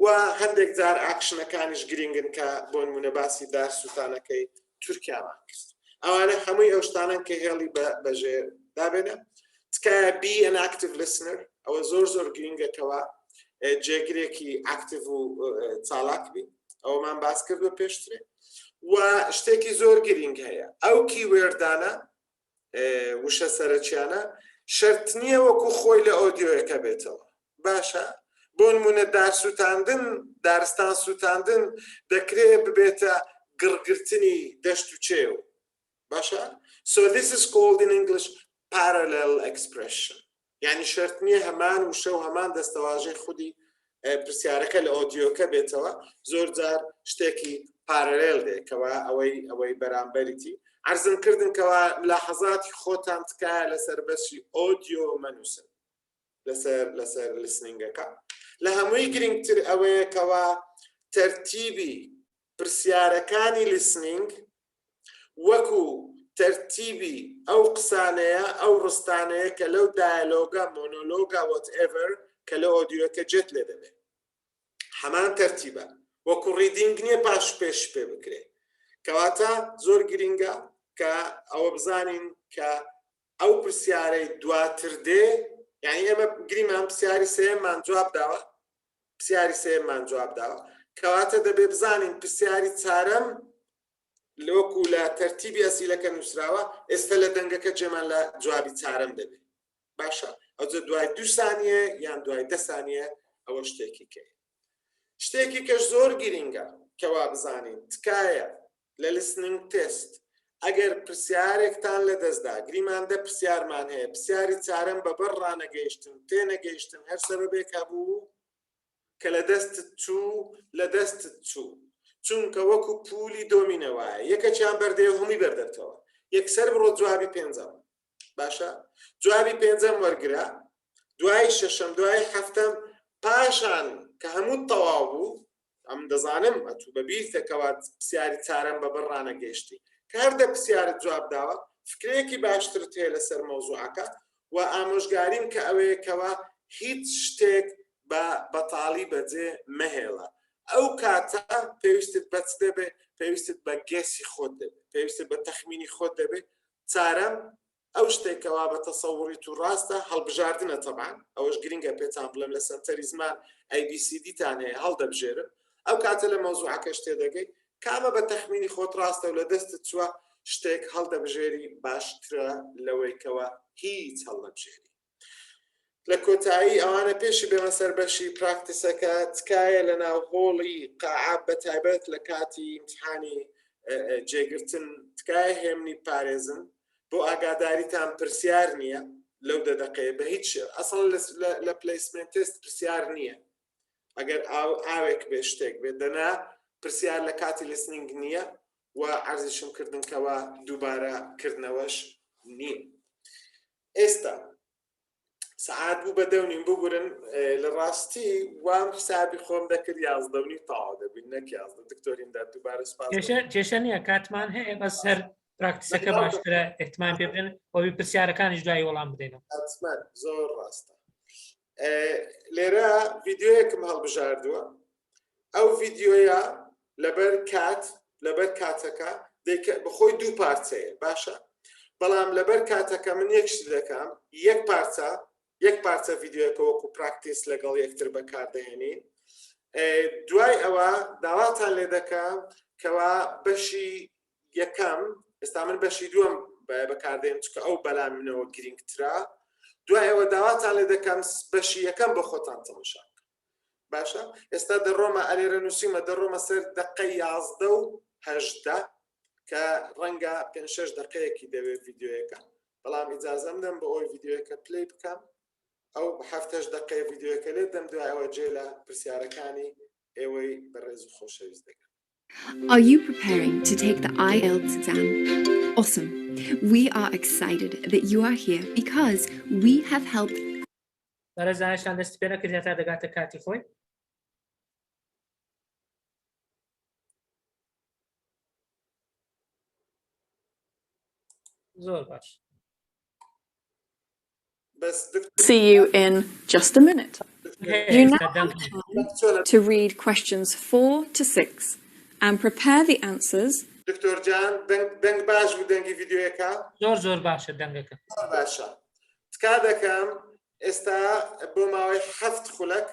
و هەندێک جار ئاکشنەکانیش گرینگن کە بۆ نمونە باسی دار سووتانەکەی تورکیامان کرد. ئەوانە هەمووی ئەو شتانن کە هێڵی بەژێر دابێنە. تکایە be an active listener، ئەوە زۆر زۆر گرینگەکەوە جێگرێکی active و چالاک بی، ئەوەمان باس کردوە پێشترێ. و شتێکی زۆر گرینگ هەیە، ئەو keyword انە وشە سەرەکیانە شەرت نییە وەکو خۆی لە ئۆدیۆیەکە بێتەوە. باشە بۆ نمونە دار سووتاندن دارستان سووتاندن دەکرێ ببێتە گڕگرتنی دەشت و چێو باشە so this is called in English parallel expression یعنی شەرت نییە هەمان وشە و هەمان دەستەواژەی خودی پرسیارەکە لە ئۆدیۆکە بێتەوە زۆر جار شتێکی parallel دێ کەوا ئەوەی ئەوەی بەرامبەریتی عەرزم کردن کەوا ملاحەزاتی خۆتان تکایە لەسەر بەشی audio مەنووسن لەسەر لەسەر listening ەکە لە هەمووی گرنگتر ئەوەیە کەوا تەرتیبی پرسیارەکانی listening وەکو تەرتیبی ئەو قسانەیە ئەو ڕستانەیە کە لەو dialogue ە مۆنۆلۆگە whatever کە لە ئۆدیۆکە جێت لێ دەبێ هەمان تەرتیبە وەکو reading نییە پاش پێش پێ بکرێ کەواتە زۆر گرینگە کە ئەوە بزانین کە ئەو پرسیارەی دواتر دێ یعنی ئێمە گریمان پرسیاری سێمان جواب داوە پرسیاری سێمان جواب داوە کەواتە دەبێ بزانین پرسیاری چارەم لەوەکو لە تەرتیبی ئەسیلەکە نووسراوە ئێستا لە دەنگەکە جێمان لە جوابی چارەم دەبێت باشە ئەوجە دوای دوو سانیە یان دوای دە سانیە ئەوە شتێکی کەی شتێکی کەش زۆر گرینگە کەوا بزانین تکایە لە listening test ئەگەر پرسیارێکتان لە دەستدا گریمان دە پرسیارمان هەیە پرسیاری چارەم بە بەر ڕانەگەیشتن تێنەگەیشتن هەر سەبەبێک هەبوو کە لە دەستت چوو لە دەستت چوو چونکە وەکو پولی دۆمینە وایە یەکەکیان بەردەیە هەمووی بەردەبتەوە یەکسەر بڕۆ جوابی پێنجەم باشە جوابی پێنجەم وەرگرە دوای شەشەم دوای هەفتەم پاشان کە هەموو تەواو بوو ئەم دەزانم ئەتوو بە بیرتە کەوا پرسیاری چارەم بە بەر ڕانەگەیشتی کە هەر دە پرسیارت جواب داوە فکرەیەکی باشترت هەیە لەسەر مەوزوعەکە و ئامۆژگاریم کە ئەوەیە کەوا هیچ شتێک بە بەتاڵی بەجێ مەهێڵە ئەو کاتە پێویستت بە چ دەبێ پێویستت بە guess ی خۆت دەبێت پێویستت بە تەخمینی خۆت دەبێت چارەم ئەو شتێک کەوا بە تەسەوڕی تو ڕاستە هەڵبژاردنە تەبعەن ئەوەش گرنگە پێتان بڵێم لە سەنتەری زمان ABCD تان هەیە هەڵدەبژێرن ئەو کاتە لە مەوزوعەکەش تێدەگەی کامە بە تەخمینی خۆت ڕاستە و لە دەستت چووە شتێک هەڵدەبژێری باشترە لەوەی کەوا هیچ هەڵنەبژێری لە کۆتایی ئەوانە پێشی بێمە سەر بەشی practice ەکە تکایە لە ناو هۆڵی قاعە بە تایبەت لە کاتی ئیمتحانی جێگرتن تکایە هێمنی پارێزن بۆ ئاگاداریتان پرسیار نییە لەو دە دەقەیە بە هیچ ئەسڵ لە placement test پرسیار نییە ئەگەر ئاو ئاوێک بێ شتێک بێت دەنا پرسیار لە کاتی listening نییە و عەرزیشم کردن کەوا دووبارە کردنەوەش نییە ئێستا سەعات بوو بە دەونیم ببورن لە ڕاستی وام حسابی خۆم دەکرد یازدەونی تەواو دەبین نەک یازدە دکتۆریم دا دووبارە سپاس کێشە نییە کاتمان هەیە بەس هەر practice ەکە باشترە احتمال پێ بدەن ئەوی پرسیارەکانیش دوای وەڵام بدەینەوە حتمما زۆر ڕاستە لێرە ڤیدیۆیەکم هەڵبژاردووە ئەو ڤیدیۆیە لەبەر کات لەبەر کاتەکە دەیکە بەخۆی دوو پارچەیە باشە بەڵام لەبەر کاتەکە من یەک شت دەکەم یەک پارچە یەک پارچە ڤیدیۆیەکە وەکو practice لەگەڵ یەکتر بەکاردەهێنین دوای ئەوە داواتان لێ دەکەم کەوا بەشی یەکەم ئێستا من بەشی دووەم بەکاردێن چکە ئەو بەلام منەوە گرنگترە دوای ئەوە داواتان لێ دەکەم بەشی یەکەم بە خۆتان تەماشا باشە ئێستا دەڕۆمە ئەلێرە نووسیمە دەڕۆمە سەر دقەی یازدە و هەژدە کە ڕەنگە پێ شش دقەیەکی دەوێت ڤیددیوەکە بەڵام ئیجازەم دەم بە ئەوی ڤیددیوەکە play بکەم ئەو هەفتەش دقەی ڤیددیوەکە لێت دەم دوایەوە جێ لە پرسیارەکانی ئێوەی بەڕێز و خۆشەویست دەگەن Are you preparing to take the IELTS exam? Awesome. We are excited that you are here because we have helped بەڕێزان هێشتان دەستی پێ نەکرد هەتا دەگاتە کاتی خۆی. زۆر باش. بەس دکتۆر See you in just a minute. You now ئێستا have دەنگ time چۆنە to read questions 4 to 6 and prepare the answers دکتۆر جان دەنگ دەنگ باش بوو دەنگی ڤیدیۆیەکە زۆر زۆر باشە دەنگەکە. زۆر باشە تکا دەکەم ئێستا بۆ ماوەی حەفت خولەک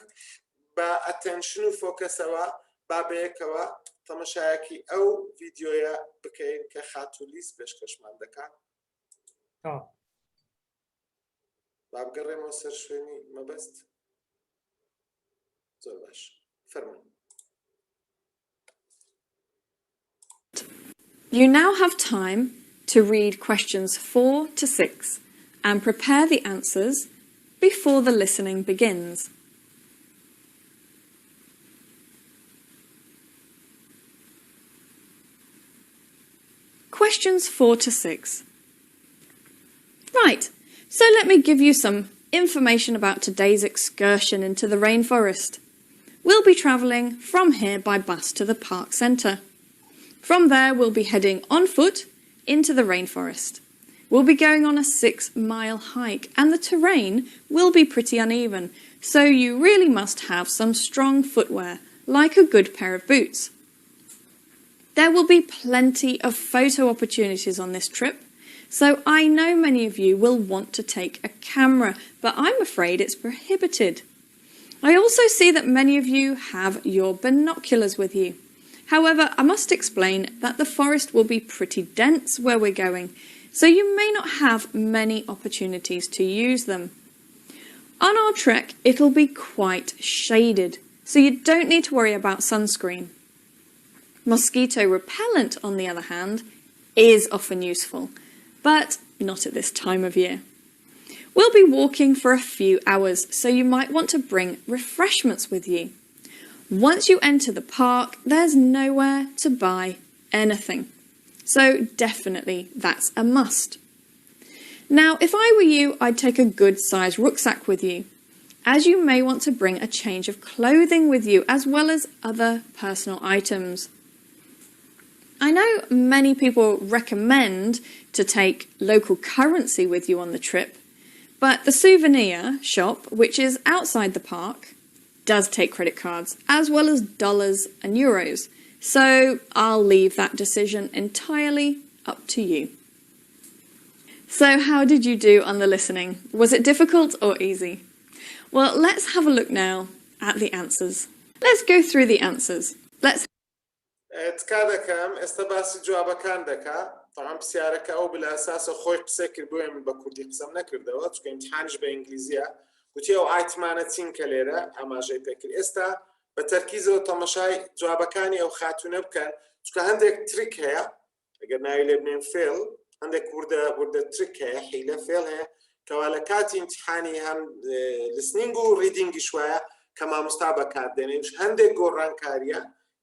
بە attention و focus ەوە با بەیەکەوە تەمەشایەکی ئەو ڤیدیۆیە بکەین کە خاتوو لیز پێشکەشمان دەکات. تەواو. با بگەڕێمەوە سەر شوێنی مەبەست. زۆر باش فەرموون. You now have time to read questions 4 to 6 and prepare the answers before the listening begins. Questions 4 to 6. Right, so let me give you some information about today's excursion into the rainforest. We'll be travelling from here by bus to the park centre. From there, we'll be heading on foot into the rainforest. We'll be going on a 6-mile hike and the terrain will be pretty uneven, so you really must have some strong footwear, like a good pair of boots. There will be plenty of photo opportunities on this trip, so I know many of you will want to take a camera, but I'm afraid it's prohibited. I also see that many of you have your binoculars with you. However, I must explain that the forest will be pretty dense where we're going, so you may not have many opportunities to use them. On our trek, it'll be quite shaded, so you don't need to worry about sunscreen. Mosquito repellent, on the other hand, is often useful, but not at this time of year. We'll be walking for a few hours, so you might want to bring refreshments with you. Once you enter the park, there's nowhere to buy anything. So definitely that's a must. Now, if I were you, I'd take a good sized rucksack with you, as you may want to bring a change of clothing with you as well as other personal items. I know many people recommend to take local currency with you on the trip, but the souvenir shop, which is outside the park, does take credit cards as well as dollars and euros. So I'll leave that decision entirely up to you. So how did you do on the listening? Was it difficult or easy? Well, let's have a look now at the answers. Let's go through the answers. Let's تکا دەکەم ئێستا باسی جوابەکان دەکا تەعام پرسیارەکە ئەو بلە ئەساسە خۆی قسە کرد بۆیە من بە کوردی قسەم نەکردەوە چونکە ئیمتحانیش بە ئینگلیزیە گوتی ئەو item انە چین کە لێرە ئاماژەی پێکرد ئێستا بە تەرکیزەوە تەمەشای جوابەکانی ئەو خاتونە بکەن چونکە هەندێک trick هەیە ئەگەر ناوی لێ بنێن فێڵ هەندێک وردە وردە trick هەیە حیلە فێڵ هەیە کەوا لە کاتی ئیمتحانی هەم listening و reading یش وایە کە مامۆستا بەکاردێنێ هەندێک گۆڕانکاریە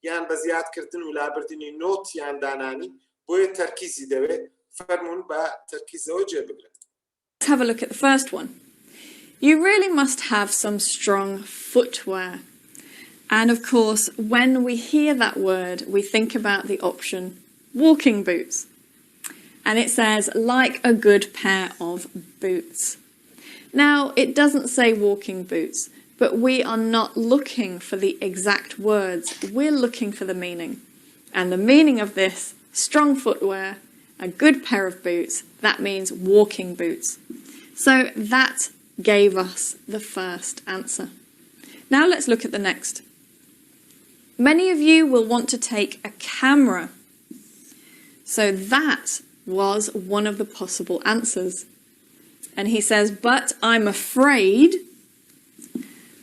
یان بە زیادکردن و لابردنی note یان دانانی بۆیە تەرکیزی دەوێت فەرمونون بە تەرکیزەوە جێ بگرن. Have a look at the first one. You really must have some strong footwear. And of course, when we hear that word, we think about the option walking boots. And it says, like a good pair of boots. Now, it doesn't say walking boots, but we are not looking for the exact words. We're looking for the meaning. And the meaning of this, strong footwear, a good pair of boots, that means walking boots. So that gave us the first answer. Now let's look at the next. Many of you will want to take a camera. So that was one of the possible answers. And he says, but I'm afraid.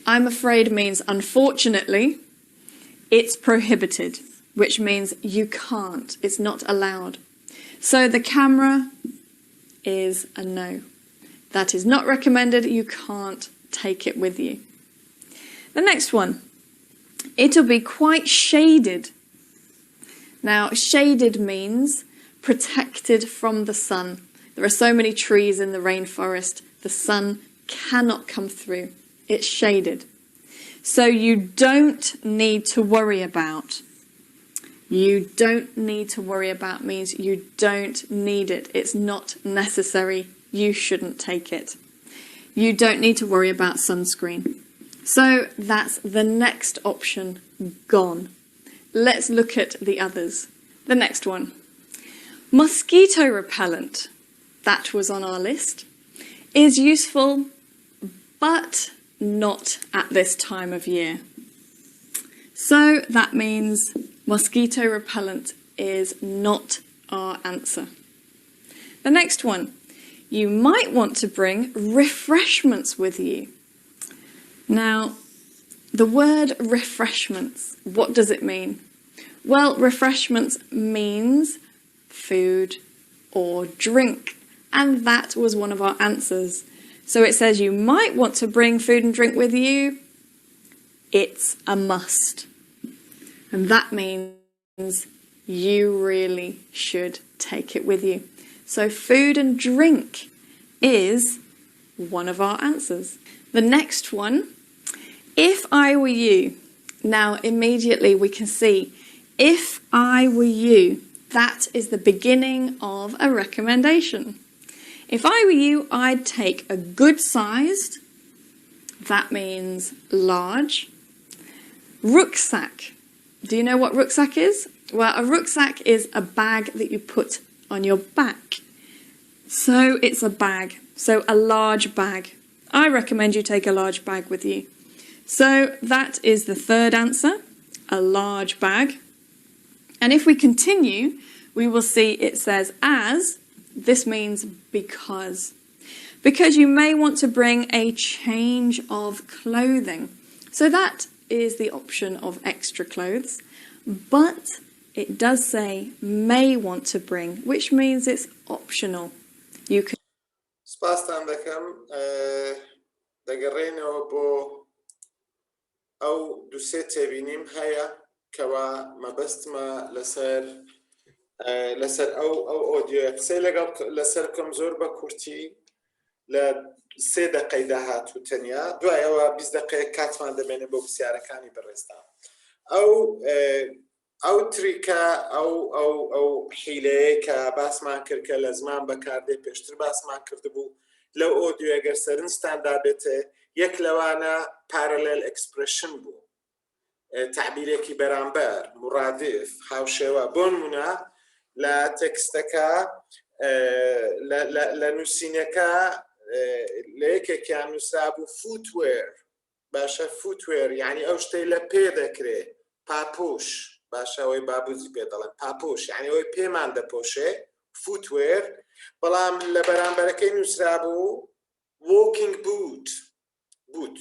I'm afraid means unfortunately, it's prohibited, which means you can't, it's not allowed. So the camera is a no. That is not recommended, you can't take it with you. The next one, it'll be quite shaded. Now, shaded means protected from the sun. There are so many trees in the rainforest, the sun cannot come through. It's shaded. So you don't need to worry about. You don't need to worry about means you don't need it. It's not necessary. You shouldn't take it. You don't need to worry about sunscreen. So that's the next option gone. Let's look at the others. The next one. Mosquito repellent, that was on our list, is useful, but not at this time of year. So that means mosquito repellent is not our answer. The next one, you might want to bring refreshments with you. Now, The word refreshments, what does it mean? Well, refreshments means food or drink. And that was one of our answers. So it says you might want to bring food and drink with you. It's a must. And that means you really should take it with you. So food and drink is one of our answers. The next one, if I were you, now immediately we can see if I were you, that is the beginning of a recommendation. If I were you, I'd take a good sized, that means large, rucksack. Do you know what rucksack is? Well, a rucksack is a bag that you put on your back. So it's a bag, so a large bag. I recommend you take a large bag with you. So that is the third answer, a large bag. And if we continue, we will see it says as, this means because. Because you may want to bring a change of clothing. So that is the option of extra clothes, but it does say may want to bring, which means it's optional. You can سپاستان دەکەم دەگەڕێنەوە بۆ ئەو دوسێ تێبینیم هەیە کەوا مەبەستمە لەسەر لەسەر ئەو ئەو ئۆدیۆیە قسەی لەگەڵ لەسەر بکەم زۆر بە کورتی لە سێ دقەی داهاتوو تەنیا دوای ئەوە 20 دقەیە کاتمان دەمێنێ بۆ پرسیارەکانی بەڕێزتان ئەو ئەو trick ە ئەو ئەو ئەو حیلەیە کە باسمان کرد کە لە زمان بەکاردێ پێشتر باسمان کردبوو لەو ئۆدیۆ گەر سەرنجتان دابێتێ یەک لەوانە parallel expression بوو تەعبیرێکی بەرامبەر، مرادف، هاوشێوە، بۆنمونە لە تێکستەکە لە نووسینەکە لە یەکێکیان نووسرابوو footwear باشە footwear یعنی ئەو شتەی لە پێ دەکرێ پاپۆش باشە ئەوەی بابوزی پێ دەڵێن پاپۆش یعنی ئەوەی پێمان دەپۆشێ footwear بەڵام لە بەرامبەرەکەی نووسرابوو walking boot boot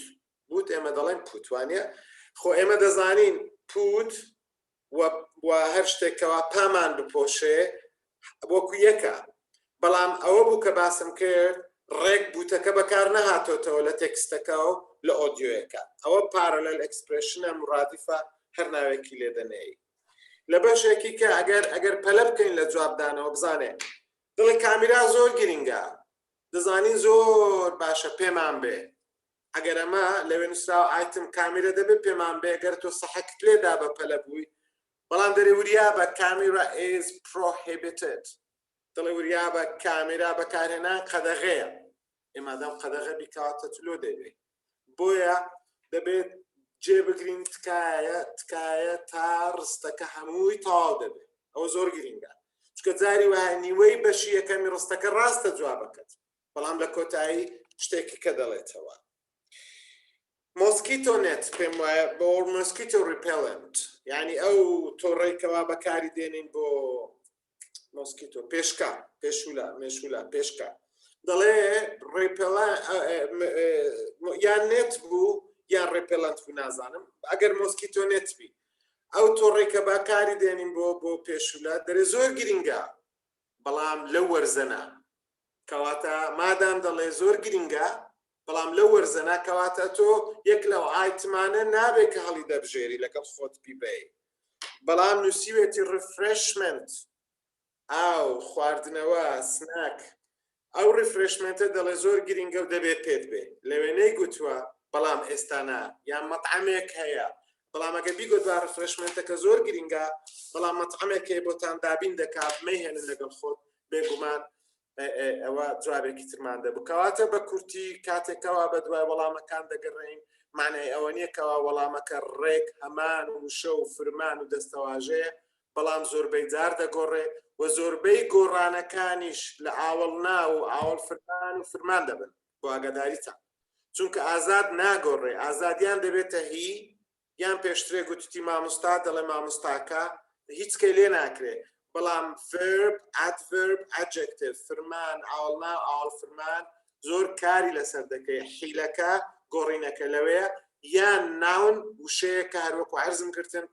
boot ئێمە دەڵێن پوت وانە خۆ ئێمە دەزانین پوت و هەر شتێکەوە پامان بپۆشێ وەکو یەکە بەڵام ئەوە بوو کە باسم کرد ڕێک بوتەکە بەکار نەهاتۆتەوە لە تێکستەکە و لە ئۆدیۆیەکە ئەوە parallel expression ە مرادف ە هەر ناوێکی لێ دەنێی لە بەشێکی کە ئەگەر ئەگەر پەلە بکەین لە جوابدانەوە بزانێ دڵی کامیرا زۆر گرنگە دەزانین زۆر باشە پێمان بێ ئەگەر ئەمە لەوێ نووسراوە item کامیرە دەبێت پێمان بێ گەر تۆ سەحەکت لێدا بە پەلە بووی بەڵام دەرێ وریابە camera is prohibited دەڵێ وریابە کامیرا بەکارهێنان قەدەغەیە ئێمادەم قەدەغە بیکاتە تلۆ دەبێ بۆیە دەبێت جێ بگرین تکایە تکایە تا ڕستەکە هەمووی تەواو دەبێت ئەوە زۆر گرینگە چکە جاری وایە نیوەی بەشی یەکەمی ڕستەکە ڕاستە جوابەکەت بەڵام لە کۆتایی شتێکی کە دەڵێتەوە mosquito net پێم وایە بۆ mosquito repellent یعنی ئەو تۆڕەی کەوا بەکاری دێنین بۆ mosquito پێشکا پێشولا مێشولا پێشکا دەڵێ repellent یان net بوو یان repellent بوو نازانم ئەگەر mosquito net بی ئەو تۆڕێک کە بەکاری دێنین بۆ بۆ پێشولا دەرێ زۆر گرنگە بەڵام لەو وەرزەنا کەواتە مادام دەڵێ زۆر گرنگە بەڵام لەو وەرزەنا کەواتە تۆ یەک لەو item انە نابێ کە هەڵی دەبژێری لەگەڵ خۆت بیبەی بەڵام نووسیوێتی refreshment ئاو خواردنەوە snack ئەو refreshment ە دەڵێ زۆر گرنگە و دەبێت پێت بێ لەوێ نەیگوتووە بەڵام ئێستا نا یان مەطعەمێک هەیە بەڵام ئەگەر بیگوت با refreshment ەکە زۆر گرنگە بەڵام مەطعەمێک هەیە بۆتان دابین دەکات مەیهێنن لەگەڵ خۆت بێگومان ئەوە جوابێکی ترمان دەبوو کەواتە بە کورتی کاتێکەوە بە دوای وەڵامەکان دەگەڕین معنای ئەوە نییە کەوا وەڵامەکە ڕێک هەمان وشە و فرمان و دەستەواژەیە بەڵام زۆربەی جار دەگۆڕێ و زۆربەی گۆڕانەکانیش لە ئاوەڵ ناو و ئاوەڵ فرمان و فرمان دەبن بۆ ئاگاداریتان چونکە ئازاد ناگۆڕێ ئازادیان دەبێتە هی یان پێشترێ گوتتی مامۆستا دەڵێ مامۆستاکە هیچ کەی لێ ناکرێ بەڵام verb adverb adjective فرمان ئاوەڵناو ئاوەڵ فرمان زۆر کاری لەسەر دەکەی حیلەکە گۆڕینەکە لەوەیە. یان noun وشەیەکە هەروەکو عەرزم کردن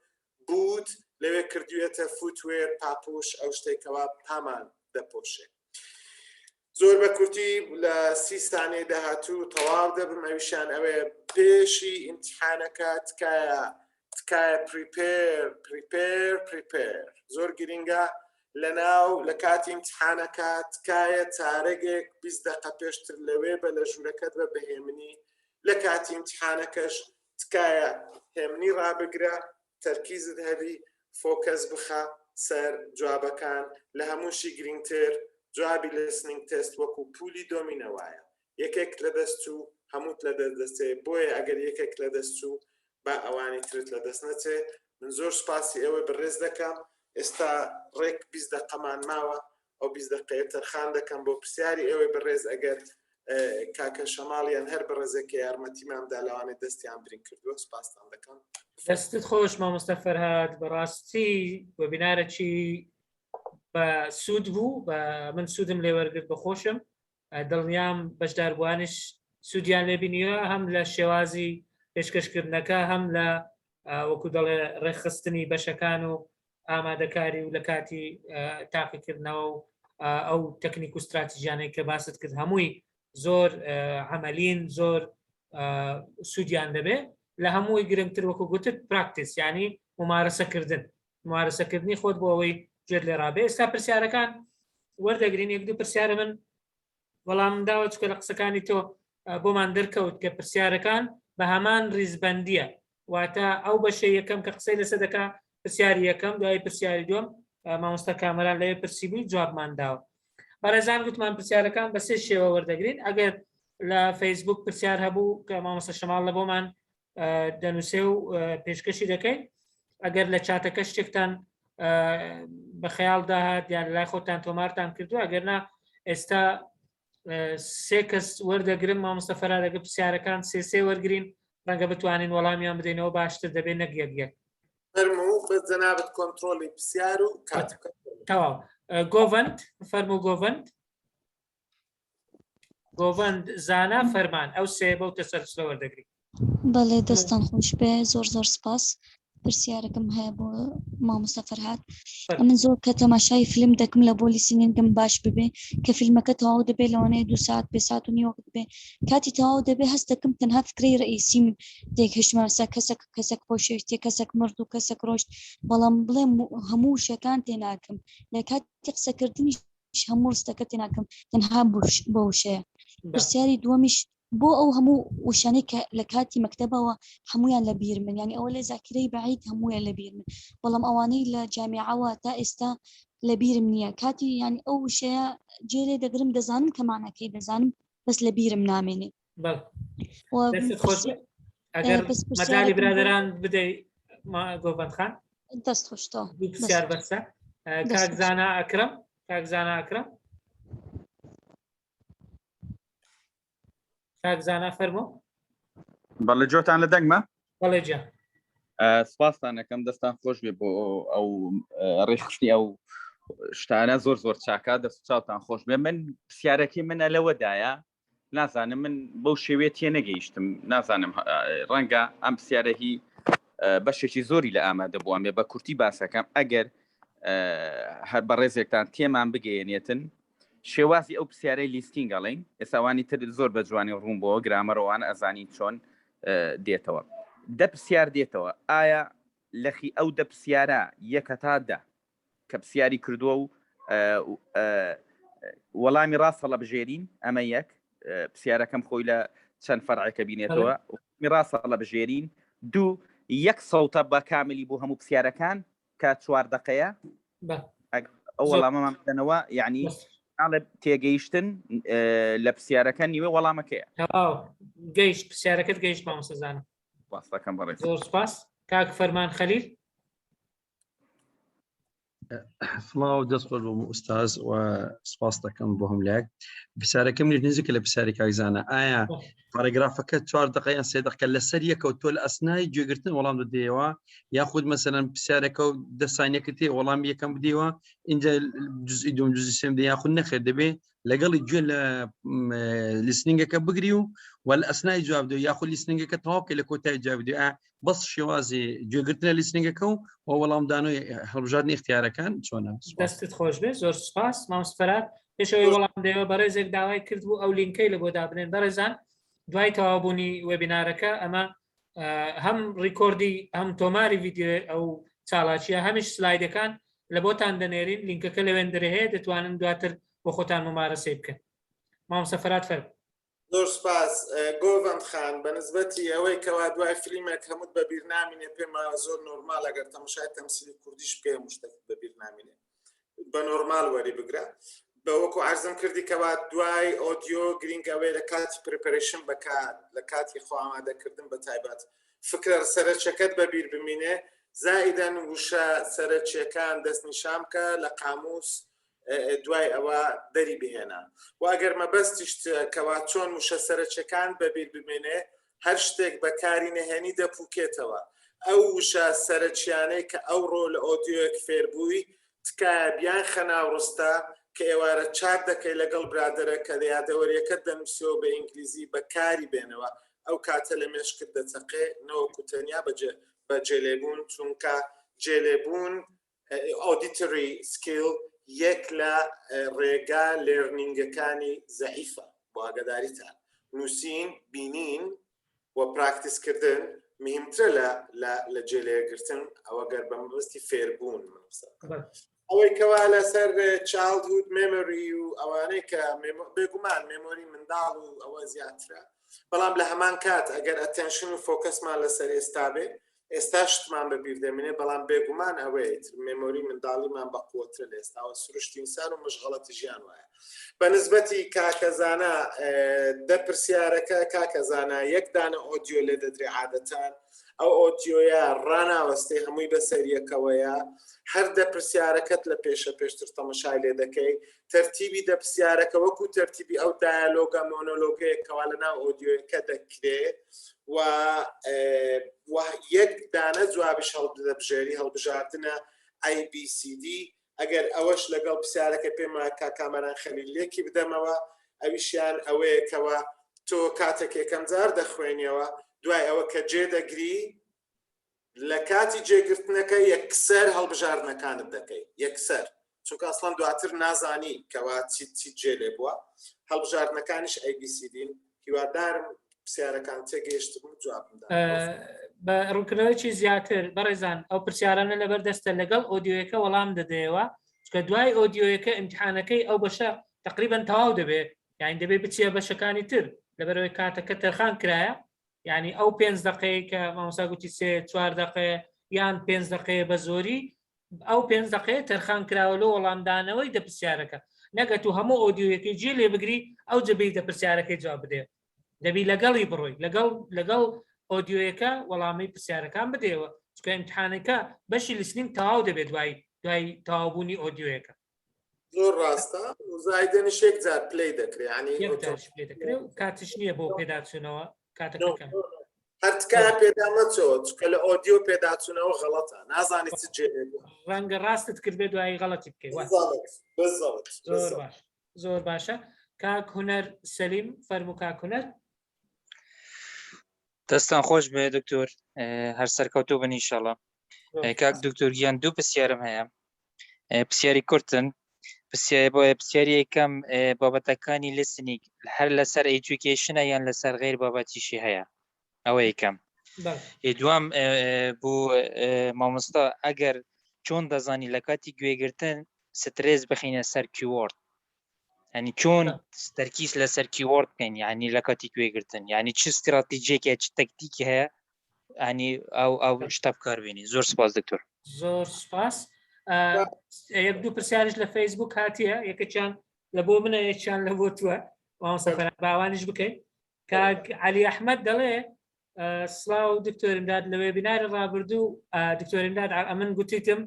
boot لەوێ کردوێتە footwear پاپوش ئەو شتێکەوە پامان دەپۆشێ. زۆر بە کورتی لە سی سانیەی داهاتوو تەواو دەبم ئەویشان ئەوێ پێشی ئیمتحانەکە تکایە تکایە prepare prepare prepare زۆر گرینگە لەناو لە کاتی ئیمتحانەکە تکایە چارەگێک 20 دقە پێشتر لەوێ بە لە ژوورەکەت بە بەهێمنی لە کاتی ئیمتحانەکەش تکایە هێمنی ڕابگرە تەرکیزت هەبی focus بخە سەر جوابەکان لە هەمووشی گرینگتر جوابی listening test وەکو پولی دۆمینە وایە یەکێک لە دەست چوو هەمووت لە دەست دەچێ بۆیە ئەگەر یەکێک لە دەست چوو با ئەوانی ترت لە دەست نەچێ من زۆر سوپاسی ئێوەی بەڕێز دەکەم ئێستا ڕێک 20 دەقەمان ماوە ئەو 20 دەقەیە تەرخان دەکەم بۆ پرسیاری ئێوەی بەڕێز ئەگەر کاکە شەماڵ یان هەر بەڕێزێک کە یارمەتیمان دا لەوانەیە دەستیان برین کردووە سوپاستان دەکەم. دەستت خۆش مامۆستا فەرهاد بەڕاستی وێبینارێکی بە سوود بوو بە من سوودم لێ وەرگرت بە خۆشم دڵنیام بەشداربووانیش سوودیان لێ بینیوە هەم لە شێوازی پێشکەشکردنەکە هەم لە وەکو دەڵێ ڕێکخستنی بەشەکان و ئامادەکاری و لە کاتی تاقیکردنەوە و ئەو تەکنیک و استراتیژیانەی کە باست کرد هەمووی زۆر عملین زۆر سوودیان دەبێ لە هەمووی گرنگتر وەکو گوتت practice ینی ممارەسەکردن ممارەسەکردنی خۆت بۆ ئەوەی گوێت لێ ڕابێ ئێستا پرسیارەکان وەردەگرین یەک دوو پرسیارە من وەڵام داوە چکە لە قسەکانی تۆ بۆمان دەرکەوت کە پرسیارەکان بە هەمان ریزبندیە واتە ئەو بەشە یەکەم کە قسەی لەسەر دەکا پرسیاری یەکەم دوای پرسیاری دووەم مامۆستا کامەران لەوێ پرسی بووی جوابمان داوە بەڕێزان گوتمان پرسیارەکان بە سێ شێوە وەردەگرین ئەگەر لە فەیسبوک پرسیار هەبوو کە مامۆستا شەماڵ لە بۆمان دەنووسێ و پێشکەشی دەکەین ئەگەر لە چاتەکە شتێکتان بە خەیاڵ داهات یان لای خۆتان تۆمارتان کردو ئەگەر نا ئێستا سێ کەس وەردەگرم مامۆستا فەرادەگە پرسیارەکان سێ سێ وەرگین ڕەنگە بتوانین وەڵامیان بدەینەوە باشتر دەبێت نەک یەک یەک. فەرموو بەس جەنابت کۆنتڕۆڵی پرسیار و کات بکە. تەواو گۆڤەند فەرموو گۆڤەند گۆڤەند زانا فەرمان ئەو سێ بەو تەسەلسلە وەردەگری. بەڵێ دەستان خۆش بێ زۆر زۆر سپاس پرسیارەکەم هەیە بۆ مامۆستا فەرهاد من زۆر کە تەماشای فیلم دەکەم لە بۆ listening م باش ببێ کە فیلمەکە تەواو دەبێت لەوانەیە دو ساعت پێ ساعت و نیوەک دەبێ کاتی تەواو دەبێ هەست دەکەم تەنها فکرەی ڕئیسیم تێکهشتمە سە کەسەک کەسەک خۆشەویستی کەسەک مرد و کەسەک ڕۆشت بەڵام بڵێم هەموو شەکان تێناکەم لە کاتی قسەکردنی هەموو ڕستەکە تێناکەم تەنها بۆ وشەیە پرسیاری دووەمیش بۆ ئەو هەموو وشانەی کە لە کاتی مەکتەبەوە هەمویان لە بیر من یعنی ئەوە لە زاکرەی بەعید هەموویان لە بیر من بەڵام ئەوانەی لە جامیعەوە تا ئێستا لە بیرم نییە کاتی یعنی ئەو وشەیە جێ لێ دەگرم دەزانم کە ماناکەی دەزانم بەس لە بیرم نامێنێ ئەگەر مەجالی برادران بدەی گۆڤەند خان دەست خۆشتەوە پرسیار بەسە کاک زانا ئەکرم کاک زانا ئەکرم کاک زانا فەرموو. بەڵێ جۆتان لە دەنگمە؟ بەڵێ گیان. سپاستان ئەەکەم دەستان خۆش بێ بۆ ئەو ڕێکخستنی ئەو شتانە زۆر زۆر چاکە دەست چاوتان خۆش بێ من پرسیارەکەی منە لەوەدایە نازانم من بەو شێوەیە تێ نەگەیشتم نازانم ڕەنگە ئەم پرسیارە هی بەشێکی زۆری لە ئامادە بووان بێ بە کورتی باسەکەم ئەگەر هەر بەڕێزێکتان تێمان بگەیەنێتن شێوازی ئەو پرسیارەی listening ئەڵێین ئێساوانی تر زۆر بە جوانی ڕوون بۆ گرامەرەوان ئەزانین چۆن دێتەوە دە پرسیار دێتەوە ئایا لەخی ئەو دە پرسیارە یەکە تا دە کە پرسیاری کردووە و وەڵامی ڕاست هەڵەبژێرین ئەمە یەک پرسیارەکەم خۆی لە چەند فەرعێکە بینێتەوە ڕاست هەڵەبژێرین دوو یەک سەوتە بە کاملی بۆ هەموو پرسیارەکان کە چوار دقەیە ئەو وەڵامەمان بدەنەوە یعنی ئاڵێ تێگەیشتن لە پرسیارەکە نیوە وەڵامەکەیە گەیشت پرسیارەکەت گەیشت مامۆستازانە سپاسەکەم بەڕێز زۆر سپاس کاک فەرمان خەلیل سڵاو دەست خۆش بۆ ئوستاز و سپاس دەکەم بۆ هەم لایەک پرسیارەکەم لێ نزیکە لە پرسیاری کاکزانە ئایا پاراگرافەکە چوار دقە یان سێ دقە لەسەر یەکەوە تۆ لە ئەسنای گوێگرتن وەڵام دەدەیەوە یاخود مەسەلەن پرسیارەکە و دە سانیەکە تێ وەڵام یەکەم بدەیەوە اینجا جزئی دوم جزئی سێم دە یاخود نەخێر دەبێ لەگەڵی گوێ لە listening ەکە بگری و وە لە ئەسنای جواب دێ یاخود listening ەکە تەواو بکەی لە کۆتایی جواب دێ بەس شێوازی گوێگرتنە listening ەکە و و وەڵامدانەوەی هەڵبژاردنی اختیارەکان چۆنە؟ دەستت خۆش بێ زۆر سپاس مامۆستا فەرهاد پێشەوەی وەڵام دەیەوە بەڕێزێک داوای کرد بوو ئەو لینکەی لە بۆ دابنێن بەڕێزان دوای تەواوبوونی webinar ەکە ئەمە هەم record ی هەم تۆماری ڤیدیۆ ئەو چالاکیە هەمیش سلایدەکان لە بۆتان دەنێرین لینکەکە لەوێن دەرێ هەیە دەتوانن دواتر بۆ خۆتان ممارەسەی بکەن مامۆستا فەرهاد فەرموو. زۆر سپاس گۆڤەند خان بە نسبەتی ئەوەی کەوا دوای فلیمێک هەمووت بە بیر نامینێ پێم وایە زۆر نۆرمال ئەگەر تەمەشای تەمسیلی کوردیش بکەی هەموو شتێکت بە بیر نامینێ بە نۆرمال وەری بگرە بە وەکو عەرزم کردی کەوا دوای audio گرینگ ئەوەیە لە کاتی preparation بەکات لە کاتی خۆ ئامادەکردن بە تایبەت فکرە سەرەکیەکەت بە بیر بمینێ زائیدەن وشە سەرەکیەکان دەستنیشان بکە لە قاموس دوای ئەوە دەری بهێنە و ئەگەر مەبەستیشت کەوا چۆن وشە سەرەکیەکان بەبیر بمێنێ هەر شتێک بەکاری نەهێنی دەپوکێتەوە ئەو وشە سەرەکیانەی کە ئەوڕۆ لە ئۆدیۆیەک فێربووی تکایە بیانخە ناو ڕستە کە ئێوارە چات دەکەی لەگەڵ برادەرە کە یادەوەریەکەت دەنووسیەوە بە ئینگلیزی بەکاری بێنەوە ئەو کاتە لە مێشکت دەچەقێ نەوەکو تەنیا بە جێلێبوون چونکە جێلێبوون auditory skill یەک لە ڕێگا learning ەکانی زەعیفە بۆ ئاگاداریتان نووسین بینین و practice کردن مهمترە لە لە لە جێلێگرتن ئەوە گەر بە مەبەستی فێربوون من قسە بکەم. ئەوەی کەوا لەسەر childhood memory و ئەوانەی کە بێگومان memory منداڵ و ئەوە زیاترە بەڵام لە هەمان کات ئەگەر attention و focus مان لەسەر ئێستا بێ ئێستا شتمان بە بیر دەمێنێ بەڵام بێگومان ئەوەیە تر memory منداڵیمان بە قوەترە لە ئێستاوە سروشتی ئینسان و مشغەڵەتی ژیان وایە بە نسبەتی کاکە زانا دە پرسیارەکە کاکە زانا یەک دانە audio لێ دەدرێ عادەتان ئەو ئۆدیۆیە ڕاناوەستێ هەمووی بەسەر یەکەوەیە هەر دە پرسیارەکەت لە پێشە پێشتر تەمەشای لێ دەکەی تەرتیبی دە پرسیارەکە وەکو تەرتیبی ئەو dialogue ە مۆنۆلۆگەیە کەوا لە ناو ئۆدیۆیەکە دەکرێ و یەک دانە جوابیش هەڵدەبژێری هەڵبژاردنە ABCD ئەگەر ئەوەش لەگەڵ پرسیارەکە پێم وایە کاک کامەران خەلیل لێکی بدەمەوە ئەویشیان ئەوەیە کەوا تۆ کاتێک یەکەم جار دەخوێنیەوە دوای ئەوە کە جێ دەگری لە کاتی جێگرتنەکە یەکسەر هەڵبژاردنەکانت دەکەی یەکسەر چونکە ئەسڵەن دواتر نازانی کەوا چی چی جێ لێ بووە هەڵبژاردنەکانیش ABCD ن هیوادارم پرسیارەکان تێگەیشتبم جوابم دا. بە ڕوونکردنەوەیەکی زیاتر بەڕێزان ئەو پرسیارانە لەبەر دەستە لەگەڵ ئۆدیۆیەکە وەڵام دەدەیەوە چکە دوای ئۆدیۆیەکە ئیمتحانەکەی ئەو بەشە تقریبا تەواو دەبێ یعنی دەبێ بچیە بەشەکانی تر لەبەرەوەی کاتەکە تەرخان کرایە یعنی ئەو پێنج دقەیە کە مامۆستا گوتی سێ چوار دقەیە یان پێنج دقەیە بە زۆری ئەو پێنج دقەیە تەرخان کراوە لۆ وەڵامدانەوەی دە پرسیارەکە نەگەت و هەموو ئۆدیۆیەکەی جێ لێ بگری ئەو جەبی دە پرسیارەکەی جواب بدێ دەبی لەگەڵی بڕۆی لەگەڵ لەگەڵ ئۆدیۆیەکە وەڵامی پرسیارەکان بدەیەوە چکە امتحانەکە بەشی listening تەواو دەبێت دوای دوای تەواوبوونی ئۆدیۆیەکە زۆر ڕاستە زایدەنیش یەک جار play دەکرێ ینی یەک جاریش play دەکرێ و کاتیش نییە بۆ پێداچوونەوە کاتەکە کەم. هەر تکایە پێدا مەچۆ چونکە لە ئۆدیۆ پێداچوونەوە غەڵەتە نازانی چ جێ لێ بووە. ڕەنگە ڕاستت کردبێ دوایی غەڵەتی بکەی وایە. بالضبط بالضبط زۆر بالضبط. باش زۆر باشە کاک هونەر سەلیم فەرموو کاک هونەر. دەستان خۆش بێ دکتۆر هەر سەرکەوتوو بن ئیشەڵا کاک دکتۆر گیان دوو پرسیارم هەیە پرسیاری کورتن پرسیار بۆ پرسیاری یەکەم بابەتەکانی listening هەر لەسەر education ە یان لەسەر غیر بابەتیشی هەیە ئەوە یەکەم دوام بۆ مامۆستا ئەگەر چۆن دەزانی لە کاتی گوێگرتن سترێس بخینە سەر keyword ینی چۆن تەرکیز لەسەر keyword بکەین ینی لە کاتی گوێگرتن ینی چ استراتیجێکە چ تەکتیکی هەیە ینی ئەو ئەو شتە بکاربیێنی زۆر سپاس دکتۆر زۆر سپاس یەک دوو پرسیارش لە فەیسبوک هاتیە یەکەچیان لە بۆ منە یەکیان لە بۆ تووە مامۆستا باوانیش بکەین کاک علی ئەحمد دەڵێ سڵاو دکتۆر امداد لە webinar ی ڕابردوو دکتۆر امداد ئەمن گوتیتم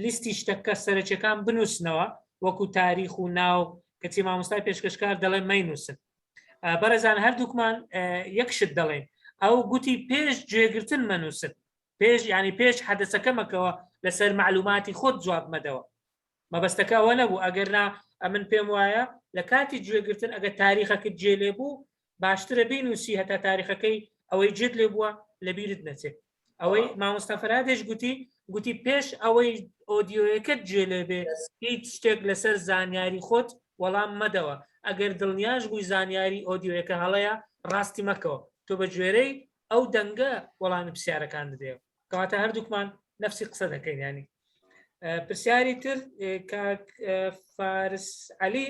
لیستی شتەکە سەرەکیەکان بنووسنەوە وەکو تاریخ و ناو کەچی مامۆستای پێشکەشکار دەڵێ مەینووسن بەڕێزان هەردووکمان یەک شت دەڵێن ئەو گوتی پێش گوێگرتن مەنووسن پێش ینی پێش حەدەسەکە مەکەوە لەسەر معلوماتی خۆت جواب مەدەوە. مەبەستەکە ئەوە نەبوو ئەگەر نا ئەمن پێم وایە لە کاتی گوێگرتن ئەگەر تاریخەکەت جێ لێ بوو باشترە بینوسی هەتا تاریخەکەی ئەوەی جێت لێ بووە لە بیرت نەچێت ئەوەی مامۆستا فەرادێش گوتی گوتی پێش ئەوەی ئۆدیۆیەکەت جێ لێ بێ هیچ شتێک لەسەر زانیاری خۆت وەڵام مەدەوە ئەگەر دڵنیاش بووی زانیاری ئۆدیۆیەکە هەڵەیە ڕاستی مەکەوە تۆ بە گوێرەی ئەو دەنگە وەڵامی پرسیارەکان بدەیەوە کەواتە هەردووکمان نفسی قسە دەکەین ینی پرسیاری تر کاک فارس علی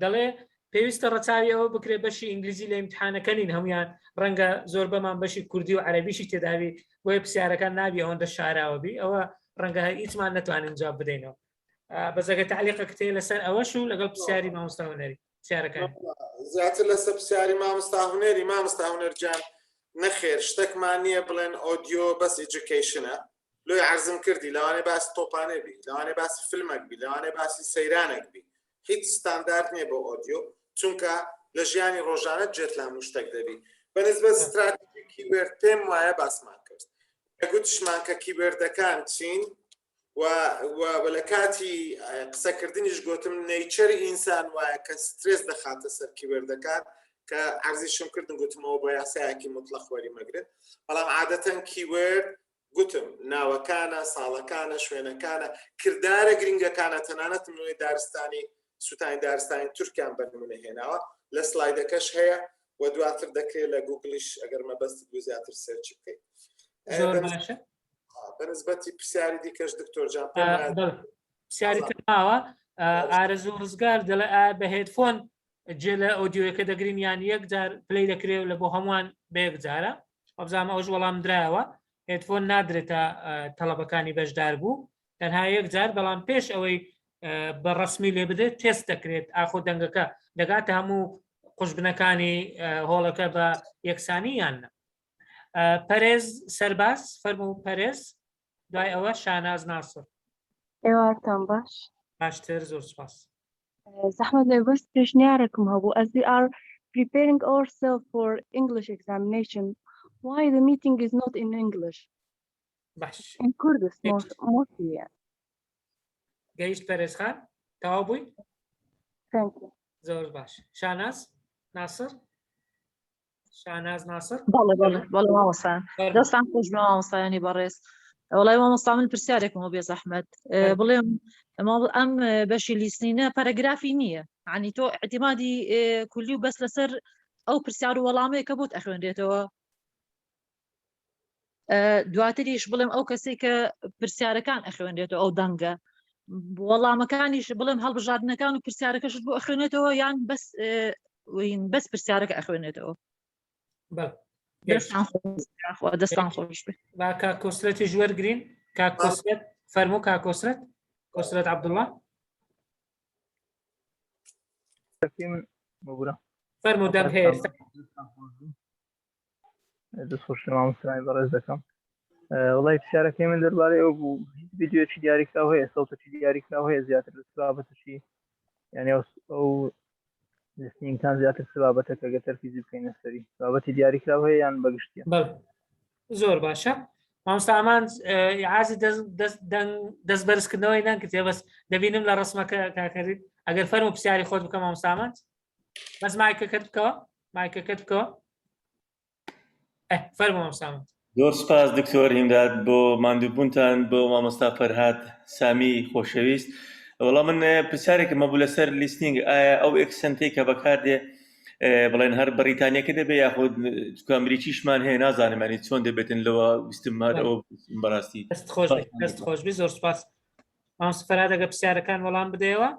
دەڵێ پێویستە ڕەچاوی ئەوە بکرێ بەشی ئینگلیزی لە ئیمتحانەکە نین هەمویان ڕەنگە زۆر بەمان بەشی کوردی و عەربیشی تێداوی بۆیە پرسیارەکان نابی ئەوەندە شاراوە بی ئەوە ڕەنگە هیچمان نتوانین جواب بدەینەوە بەزەگە تعلیقەکە تێ لەسەر ئەوەش و لەگەڵ پرسیاری مامۆستا هونەری پرسیارەکان زیاتر لەسەر پرسیاری مامۆستا هونەری مامۆستا هونەرجان نەخێر شتێکمان نییە بڵێن audio بەس education ە لۆی عەرزم کردی لەوانەیە باسی تۆپانێ بی لەوانەیە باسی فیلمێک بی لەوانەیە باسی سەیرانێک بی هیچ ستاندارد نییە بۆ audio چونکە لە ژیانی ڕۆژانە جێت لە هەموو شتێک دەبی بەنسبەت strategy keyword پێم وایە باسمان کرد گوتشمان کە keyword ەکان چین و و لە کاتی قسەکردنیش گوتم nature ی ئینسان وایە کە سترێس دەخاتە سەر keyword ەکان کە عەرزیشم کردن گوتمەوە بۆ یاسایەکی مطلق وەری مەگرن بەڵام عادەتەن keyword گوتم ناوەکانە، ساڵەکانە، شوێنەکانە، کردارە گرنگەکانە، تەنانەت نمونەی دارستانی سوتانی دارستانی تورکیان بە نمونە هێناوە لە سلایدەکەش هەیە و دواتر دەکرێت لە گوگلیش ئەگەر مەبەستت بوو زیاتر search بکەیت. زۆر باشە. بەنسبەتی پرسیاری دیکەش دکتۆر جان پرسیاری تر ماوە ئارەزوو ڕزگار دەڵێ ئایا بە headphone جێ لە ئۆدیۆیەکە دەگرین یان یەک جار play دەکرێت و لە بۆ هەمووان بە یەک جارە وابزانم ئەوش وەڵام درایەوە headphone نادرێتە تەڵەبەکانی بەشدار بوو تەنها یەک جار بەڵام پێش ئەوەی بە ڕسمی لێ بدرێت تێست دەکرێت ئاخۆ دەنگەکە دەگاتە هەموو قوژبنەکانی هۆڵەکە بە یەکسانی یان نە پەرێز سەرباز فەرموو پەرێز دوای ئەوە شاناز ناسر ئێوارتان باش باشتر زۆر سپاس زەحمەت لێ بەس پێشنیارێکم هەبوو as we are preparing ourselves for English examination why the meeting is not in English باش in Kurdish mostly yeah. گەیشت پەرێزخان تەواو بووی Thank you. زۆر باش شاناز ناسر شاناز ناسر بەڵێ بەڵێ بەڵێ مامۆستا دەستان خۆش بێ مامۆستایانی بەڕێز وەڵای مامۆستا من پرسیارێکم هەبوو بێ زەحمەت بڵێم ئەم بەشی listening ە paragraph ی نییە عنی تۆ اعتمادی کولی و بەس لەسەر ئەو پرسیار و وەڵامەیە کە بۆت ئەخوێنرێتەوە دواتریش بڵێم ئەو کەسێک کە پرسیارەکان ئەخوێنرێتەوە ئەو دەنگە وەڵامەکانیش بڵێم هەڵبژاردنەکان و پرسیارەکەشت بۆ ئەخوێنێتەوە یان بەس بەس پرسیارەکە ئەخوێنێتەوە دەستان خۆش بێ با کاک کۆسرەتیش وەرگین کاک کۆسرەت فەرموو کاک کۆسرەت کۆسرەت عەبدوڵڵا فەرموو دەنگ هەیە دەستخۆش لە مامۆستای بەڕێز دەکەم وڵی پرسیارەکەی من دەربارەی ئەو بوو هیچ ڤیدیۆیەکی دیاریکراو هەیە سەوتێکی دیاریکراو هەیە زیاتر لە بابەتەکی یعنی ئەو listening تان زیاتر چ بابەتەکە گە تەرکیزی بکەینە سەری بابەتی دیاریکراو هەیە یان بەگشتیە زۆر باشە مامۆستا ئامانج ئیعازی دەست بەرزکردنەوەی نەکردێ بەس دەبینم لە ڕسمەکە کاکەری ئەگەر فەرمو پرسیاری خۆت بکە مامۆستا ئامانج بەس مایکەکەت بکەوە مایکەکەت بکەوە فەرمو مامۆستا ئامانج زۆر سپاس دکتۆر هیمداد بۆ ماندووبوونتان بۆ مامۆستا فەرهاد سامی خۆشەویست وەڵا من پرسیارێکم هەبوو لەسەر listening ئایا ئەو accent ەی کە بەکاردێ بڵێن هەر بەریتانیەکە دەبێ یاخود چونکە ئەمریکیشمان هەیە نازانم ینی چۆن دەبێتن لەوە ویستم هەر ئەوە بەڕاستی دەست خۆش دەست خۆش بی زۆر سپاس مامۆستا فەرهاد ئەگە پرسیارەکان وەڵام بدەیەوە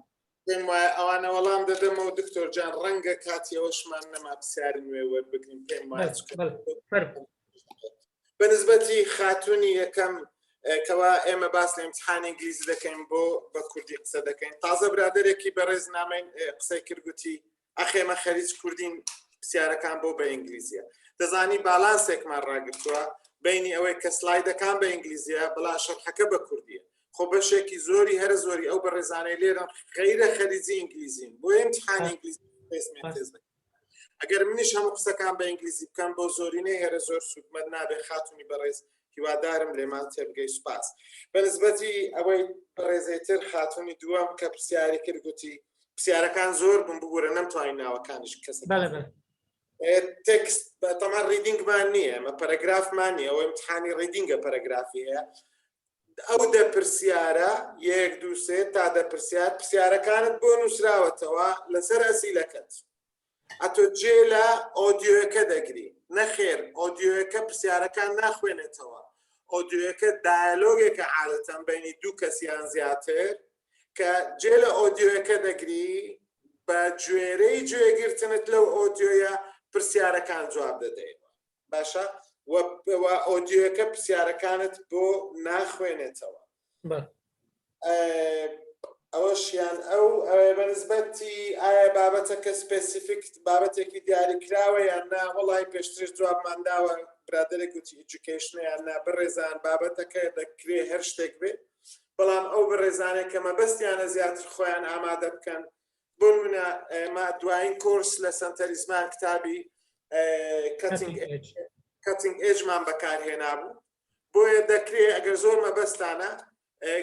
پێم وایە ئەوانە وەڵام دەدەمەوە دکتۆر جان ڕەنگە کاتی ئەوەشمان نەما پرسیاری نوێ وەربگرین پێم وایە بەنسبەتی خاتونی یەکەم کەوا ئێمە باس لە امتحانی ئینگلیزی دەکەین بۆ بە کوردی قسە دەکەین تازە برادێکی بەڕێز نامەین قسەی کرد گوتی ئەخێمە خەریج کوردین پرسیارەکان بۆ بە ئینگلیزیە دەزانی بالانسێکمان ڕاگرتووە بینی ئەوەی کە سلایدەکان بە ئینگلیزیە بەڵام شەرحەکە بە کوردیە خۆ بەشێکی زۆری هەرە زۆری ئەو بەڕێزانەی لێرە غەیرە خەریجی ئینگلیزین بۆ امتحانی ئینگلیزی ئەگەر منیش هەموو قسەکان بە ئینگلیزی بکەم بۆ زۆرینەی هەرە زۆر سوودمەند نابێ خاتونی بەڕێز. هیوادارم لێمان تێبگەی سوپاس. بەنسبەتی ئەوەی بەڕێزەیتر خاتونی دووەم کە پرسیاری کرد گوتی پرسیارەکان زۆر بوون ببورە نەمتوانی ناوەکانیش کەسەکان بەڵێ بەڵێ. text تەمان reading مان نییە ئەمە paragraph مان نییە ئەوە امتحانی reading ە paragraph ی هەیە ئەو دە پرسیارە یەک دوو سێ تا دە پرسیار پرسیارەکانت بۆ نووسراوەتەوە لەسەر ئەسیلەکەت ئەتۆ جێ لە ئۆدیۆیەکە دەگری نەخێر ئۆدیۆیەکە پرسیارەکان ناخوێنێتەوە ئۆدیۆیەکە dialogue ێکە عادەتەن بینی دوو کەسیان زیاتر کە جێ لە ئۆدیۆیەکە دەگری بە گوێرەی گوێگرتنت لەو ئۆدیۆیە پرسیارەکان جواب دەدەیەوە باشە و ئۆدیۆیەکە پرسیارەکانت بۆ ناخوێنێتەوە ئەوەشیان ئەو بەنسبەتی ئایا بابەتەکە specific بابەتێکی دیاریکراوە یان نا وەڵی پێشترش جوابمان داوە برادێک وتی education یان نا بەڕێزان بابەتەکە دەکرێ هەر شتێک بێ بەڵام ئەو بەڕێزانێک کە مەبەستیانە زیاتر خۆیان ئامادە بکەن بۆ نمونە ئێمە دوایین کۆرس لە سەنتەری زمان کتابی Cutting Edge مان بەکارهێنابوو بۆیە دەکرێ ئەگەر زۆر مەبەستانە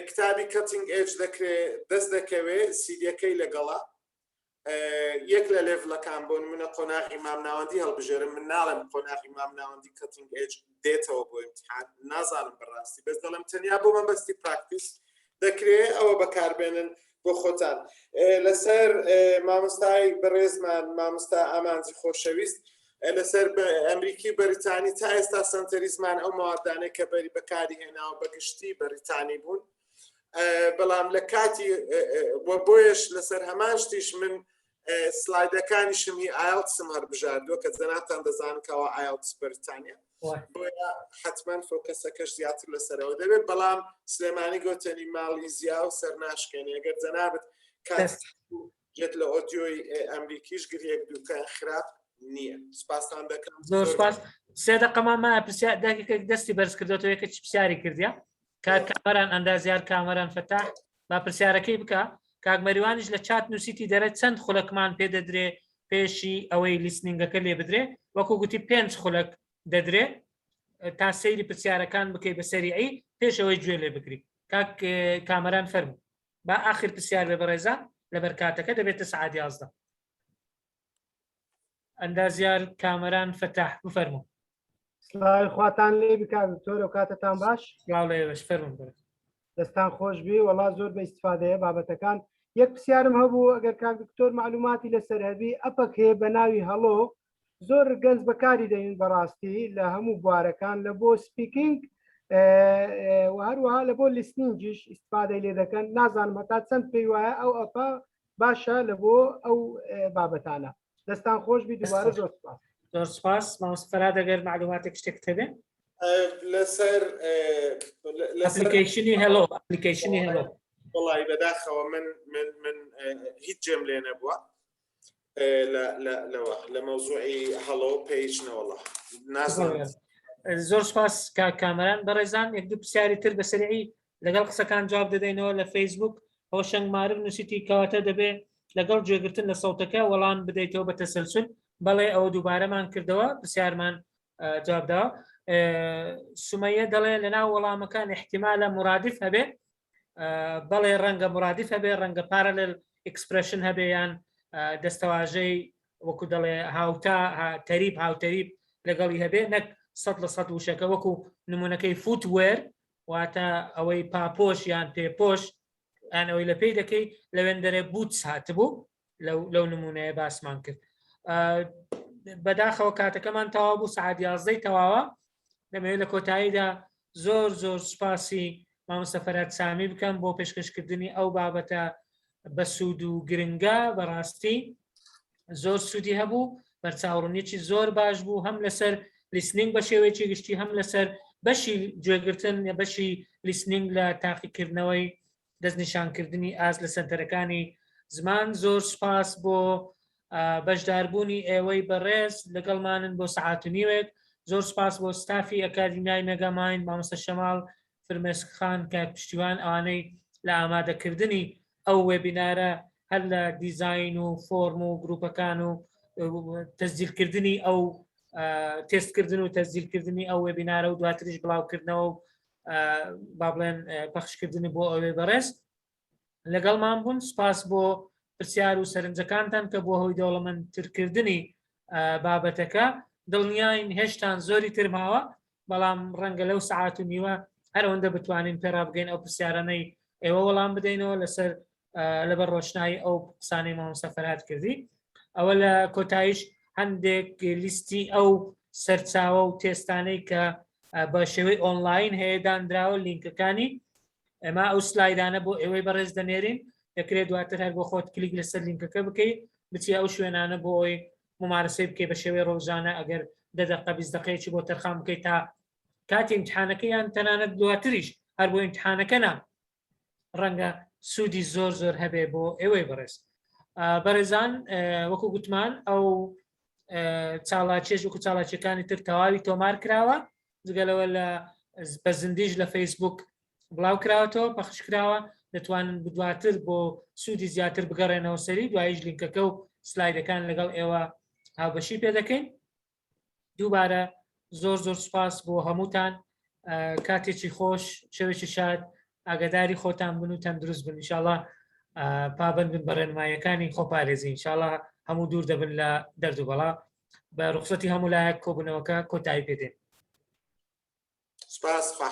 کتابی Cutting Edge دەکرێ دەست دەکەوێ سیدیەکەی لەگەڵا یەک لە level ەکان بۆ نمونە قۆناغی مامناوەندی هەڵبژێرم من ناڵێم قۆناغی مامناوەندی Cutting Edge دێتەوە بۆ امتحان نازانم بەڕاستی بەس دەڵێم تەنیا بۆ مەبەستی practice دەکرێ ئەوە بەکاربێنن بۆ خۆتان لەسەر مامۆستای بەڕێزمان مامۆستا ئامانجی خۆشەویست لەسەر ئەمریکی بەریتانی تا ئێستا سەنتەری زمان ئەو مەوادانەی کە بەری بەکاری هێناوە بەگشتی بەریتانی بوون بەڵام لە کاتی بۆیەش لەسەر هەمان شتیش من سلایدەکانیشم هی ئایلتسم هەربژاردووە کە جەنابتان دەزان کەەوە ئایلتس بەریتانیا بۆیە حتمما focus ەکەش زیاتر لەسەرەوە دەبێت بەڵام سلێمانی گۆتەنی ماڵی زیا و سەر ناشکێنێ گەر جەنابت کات جێت لە ئۆدیۆی ئەمریکیش گریەک دووکان خراپ نییە سپاستان دەکەم زۆر سپاس سێ دەقەمان مایە پرسیار داکێک دەستی بەرز کردوەوە یەکە چ پرسیاری کردیا کاک کامەران ئەندازیار کامەران فەتاح با پرسیارەکەی بکە کاک مەریوانیش لە چات نووسیتی دەرە چەند خولەکمان پێ دەدرێ پێشی ئەوەی listening ەکە لێ بدرێ وەکو گوتی پێنج خولەک دەدرێ تا سەیری پرسیارەکان بکەی بە سەریعی پێش ئەوەی گوێ لێ بگری کاک کامەران فەرموو با ئاخر پرسیار بێ بەڕێزان لەبەر کاتەکە دەبێتە سعات 11 ئەندازیار کامەران فەتاح بفەرموو. سڵاوی خواتان لێ بکات دکتۆر و کاتتان باش. سڵاو لە ئێوەش فەرموون بەڕێز. دەستان خۆش بی وەڵا زۆر بە ئیستفادەیە بابەتەکان یەک پرسیارم هەبوو ئەگەر کاک دکتۆر معلوماتی لەسەر هەبی app ەک هەیە بە ناوی Hello زۆر گەنج بەکاری دەین بەڕاستی لە هەموو بوارەکان لە بۆ speaking و هەروەها لە بۆ listening یش ئیستفادەی لێ دەکەن نازانم هەتا چەند پێی وایە ئەو app ە باشە لە بۆ ئەو بابەتانە دەستان خۆش بی دووبارە زۆر سپاس زۆر سپاس مامۆستا فەرهاد ئەگەر معلوماتێک شتێک هەبێ لەسەر application ی Hello application ی Hello وەڵی بەداخەوە من من من هیچ جێم لێ نەبووە لەوە لە مەوزوعی Hello page نەوەڵا نازانم زۆر سپاس کاک کامەران بەڕێزان یەک دوو پرسیاری تر بە سەریعی لەگەڵ قسەکان جواب دەدەینەوە لە فەیسبوک هۆشەنگ مارف نووسیتی کەواتە دەبێ لەگەڵ گوێگرتن لە سەوتەکە وەڵام بدەیتەوە بە تەسەلسول بەڵێ ئەوە دووبارەمان کردەوە پرسیارمان جواب داوە سمەیە دەڵێ لەناو وەڵامەکان احتیمالە مرادف هەبێ بەڵێ ڕەنگە مرادف هەبێ ڕەنگە parallel expression هەبێ یان دەستەواژەی وەکو دەڵێ هاوتا تەریب هاوتەریب لەگەڵی هەبێ نەک سە لە سە وشەکە وەکو نمونەکەی footwear واتە ئەوەی پاپۆش یان پێپۆش یان ئەوەی لە پێی دەکەی لەوێن دەرێ boots هاتبوو لەو نمونەیە باسمان کرد بەداخەوە کاتەکەمان تەواو بوو سعات یازدەی تەواوە دەمەوێت لە کۆتاییدا زۆر زۆر سوپاسی مامۆستا فەرهاد سامی بکەم بۆ پێشکەشکردنی ئەو بابەتە بەسوود و گرنگە بەڕاستی زۆر سوودی هەبوو بەرچاوڕونیی زۆر باش بوو هەم لەسەر listening بە شێوەیەکی گشتی هەم لەسەر بەشی گوێگرتن بەشی listening لە تاقیکردنەوەی دەستنیشانکردنی ئاست لە سەنتەرەکانی زمان زۆر سوپاس بۆ بەشداربوونی ئێوەی بەڕێز لەگەڵمانن بۆ سەعات و نیوێک زۆر سوپاس بۆ ستافی ئەکادیمیای مێگامایند مامۆستا شەماڵ فرمێسک خان کاک پشتیوان ئەوانەی لە ئامادەکردنی ئەو webinar ە هەر لە دیزاین و فۆرم و گروپەکان و تەسجیلکردنی ئەو تێستکردن و تەزیلکردنی ئەو وێبینارە و دواتریش بڵاوکردنەوە و با بڵێن پەخشکردنی بۆ ئەوێ بەڕێز لەگەڵمان بوون سپاس بۆ پرسیار و سەرنجەکانتان کە بۆ هۆی دەوڵەمەندترکردنی بابەتەکە دڵنیاین هێشتان زۆری تر ماوە بەڵام ڕەنگە لەو سەعات و نیوە هەرەوەندە بتوانین پێڕابگەین ئەو پرسیارانەی ئێوە وەڵام بدەینەوە لەسەر لەبەر ڕۆشنایی ئەو قسانەی مامۆستا فەرهاد کردی ئەوە لە کۆتاییش هەندێک لیستی ئەو سەرچاوە و تێستانەی کە بە شێوەی ئۆنلاین هەیە دانراوە لینکەکانی ئێمە ئەو سلایدانە بۆ ئێوەی بەڕێز دەنێرین دەکرێت دواتر هەر بۆ خۆت کلیک لەسەر لینکەکە بکەیت بچی ئەو شوێنانە بۆ ئەوی ممارەسەی بکەی بە شێوەی ڕۆژانە ئەگەر دە دەقە 20 دقەیەکی بۆ تەرخان بکەیت تا کاتی امتحانەکە یان تەنانەت دواتریش هەر بۆ امتحانەکە نا ڕەنگە سوودی زۆر زۆر هەبێ بۆ ئێوەی بەڕێز بەڕێزان وەکو گوتمان ئەو چاڵاچێژ وەکو چاڵاچەکانی تر تەواوی تۆمار کراوە جگەلەوە لە بە زیندیش لە فەیسبوک بڵاو کراوەتەوە پەخش کراوە دەتوانن بدواتر بۆ سوودی زیاتر بگەڕێنەوە سەری دوایش لینکەکە و سلایدەکان لەگەڵ ئێوە هاوبەشی پێ دەکەین دووبارە زۆر زۆر سپاس بۆ هەمووتان کاتێکی خۆش شەوێکی شاد ئاگداری خۆتان بن و تەندروست بن انشاءاللە پابند بن بە ڕێنماییەکانی خۆپارێزی انشاءاللە هەموو دوور دەبن لە دەرد و بەڵا بە ڕوخسەتی هەموو لایەک کۆبوونەوەکە کۆتایی پێدێن سپاس.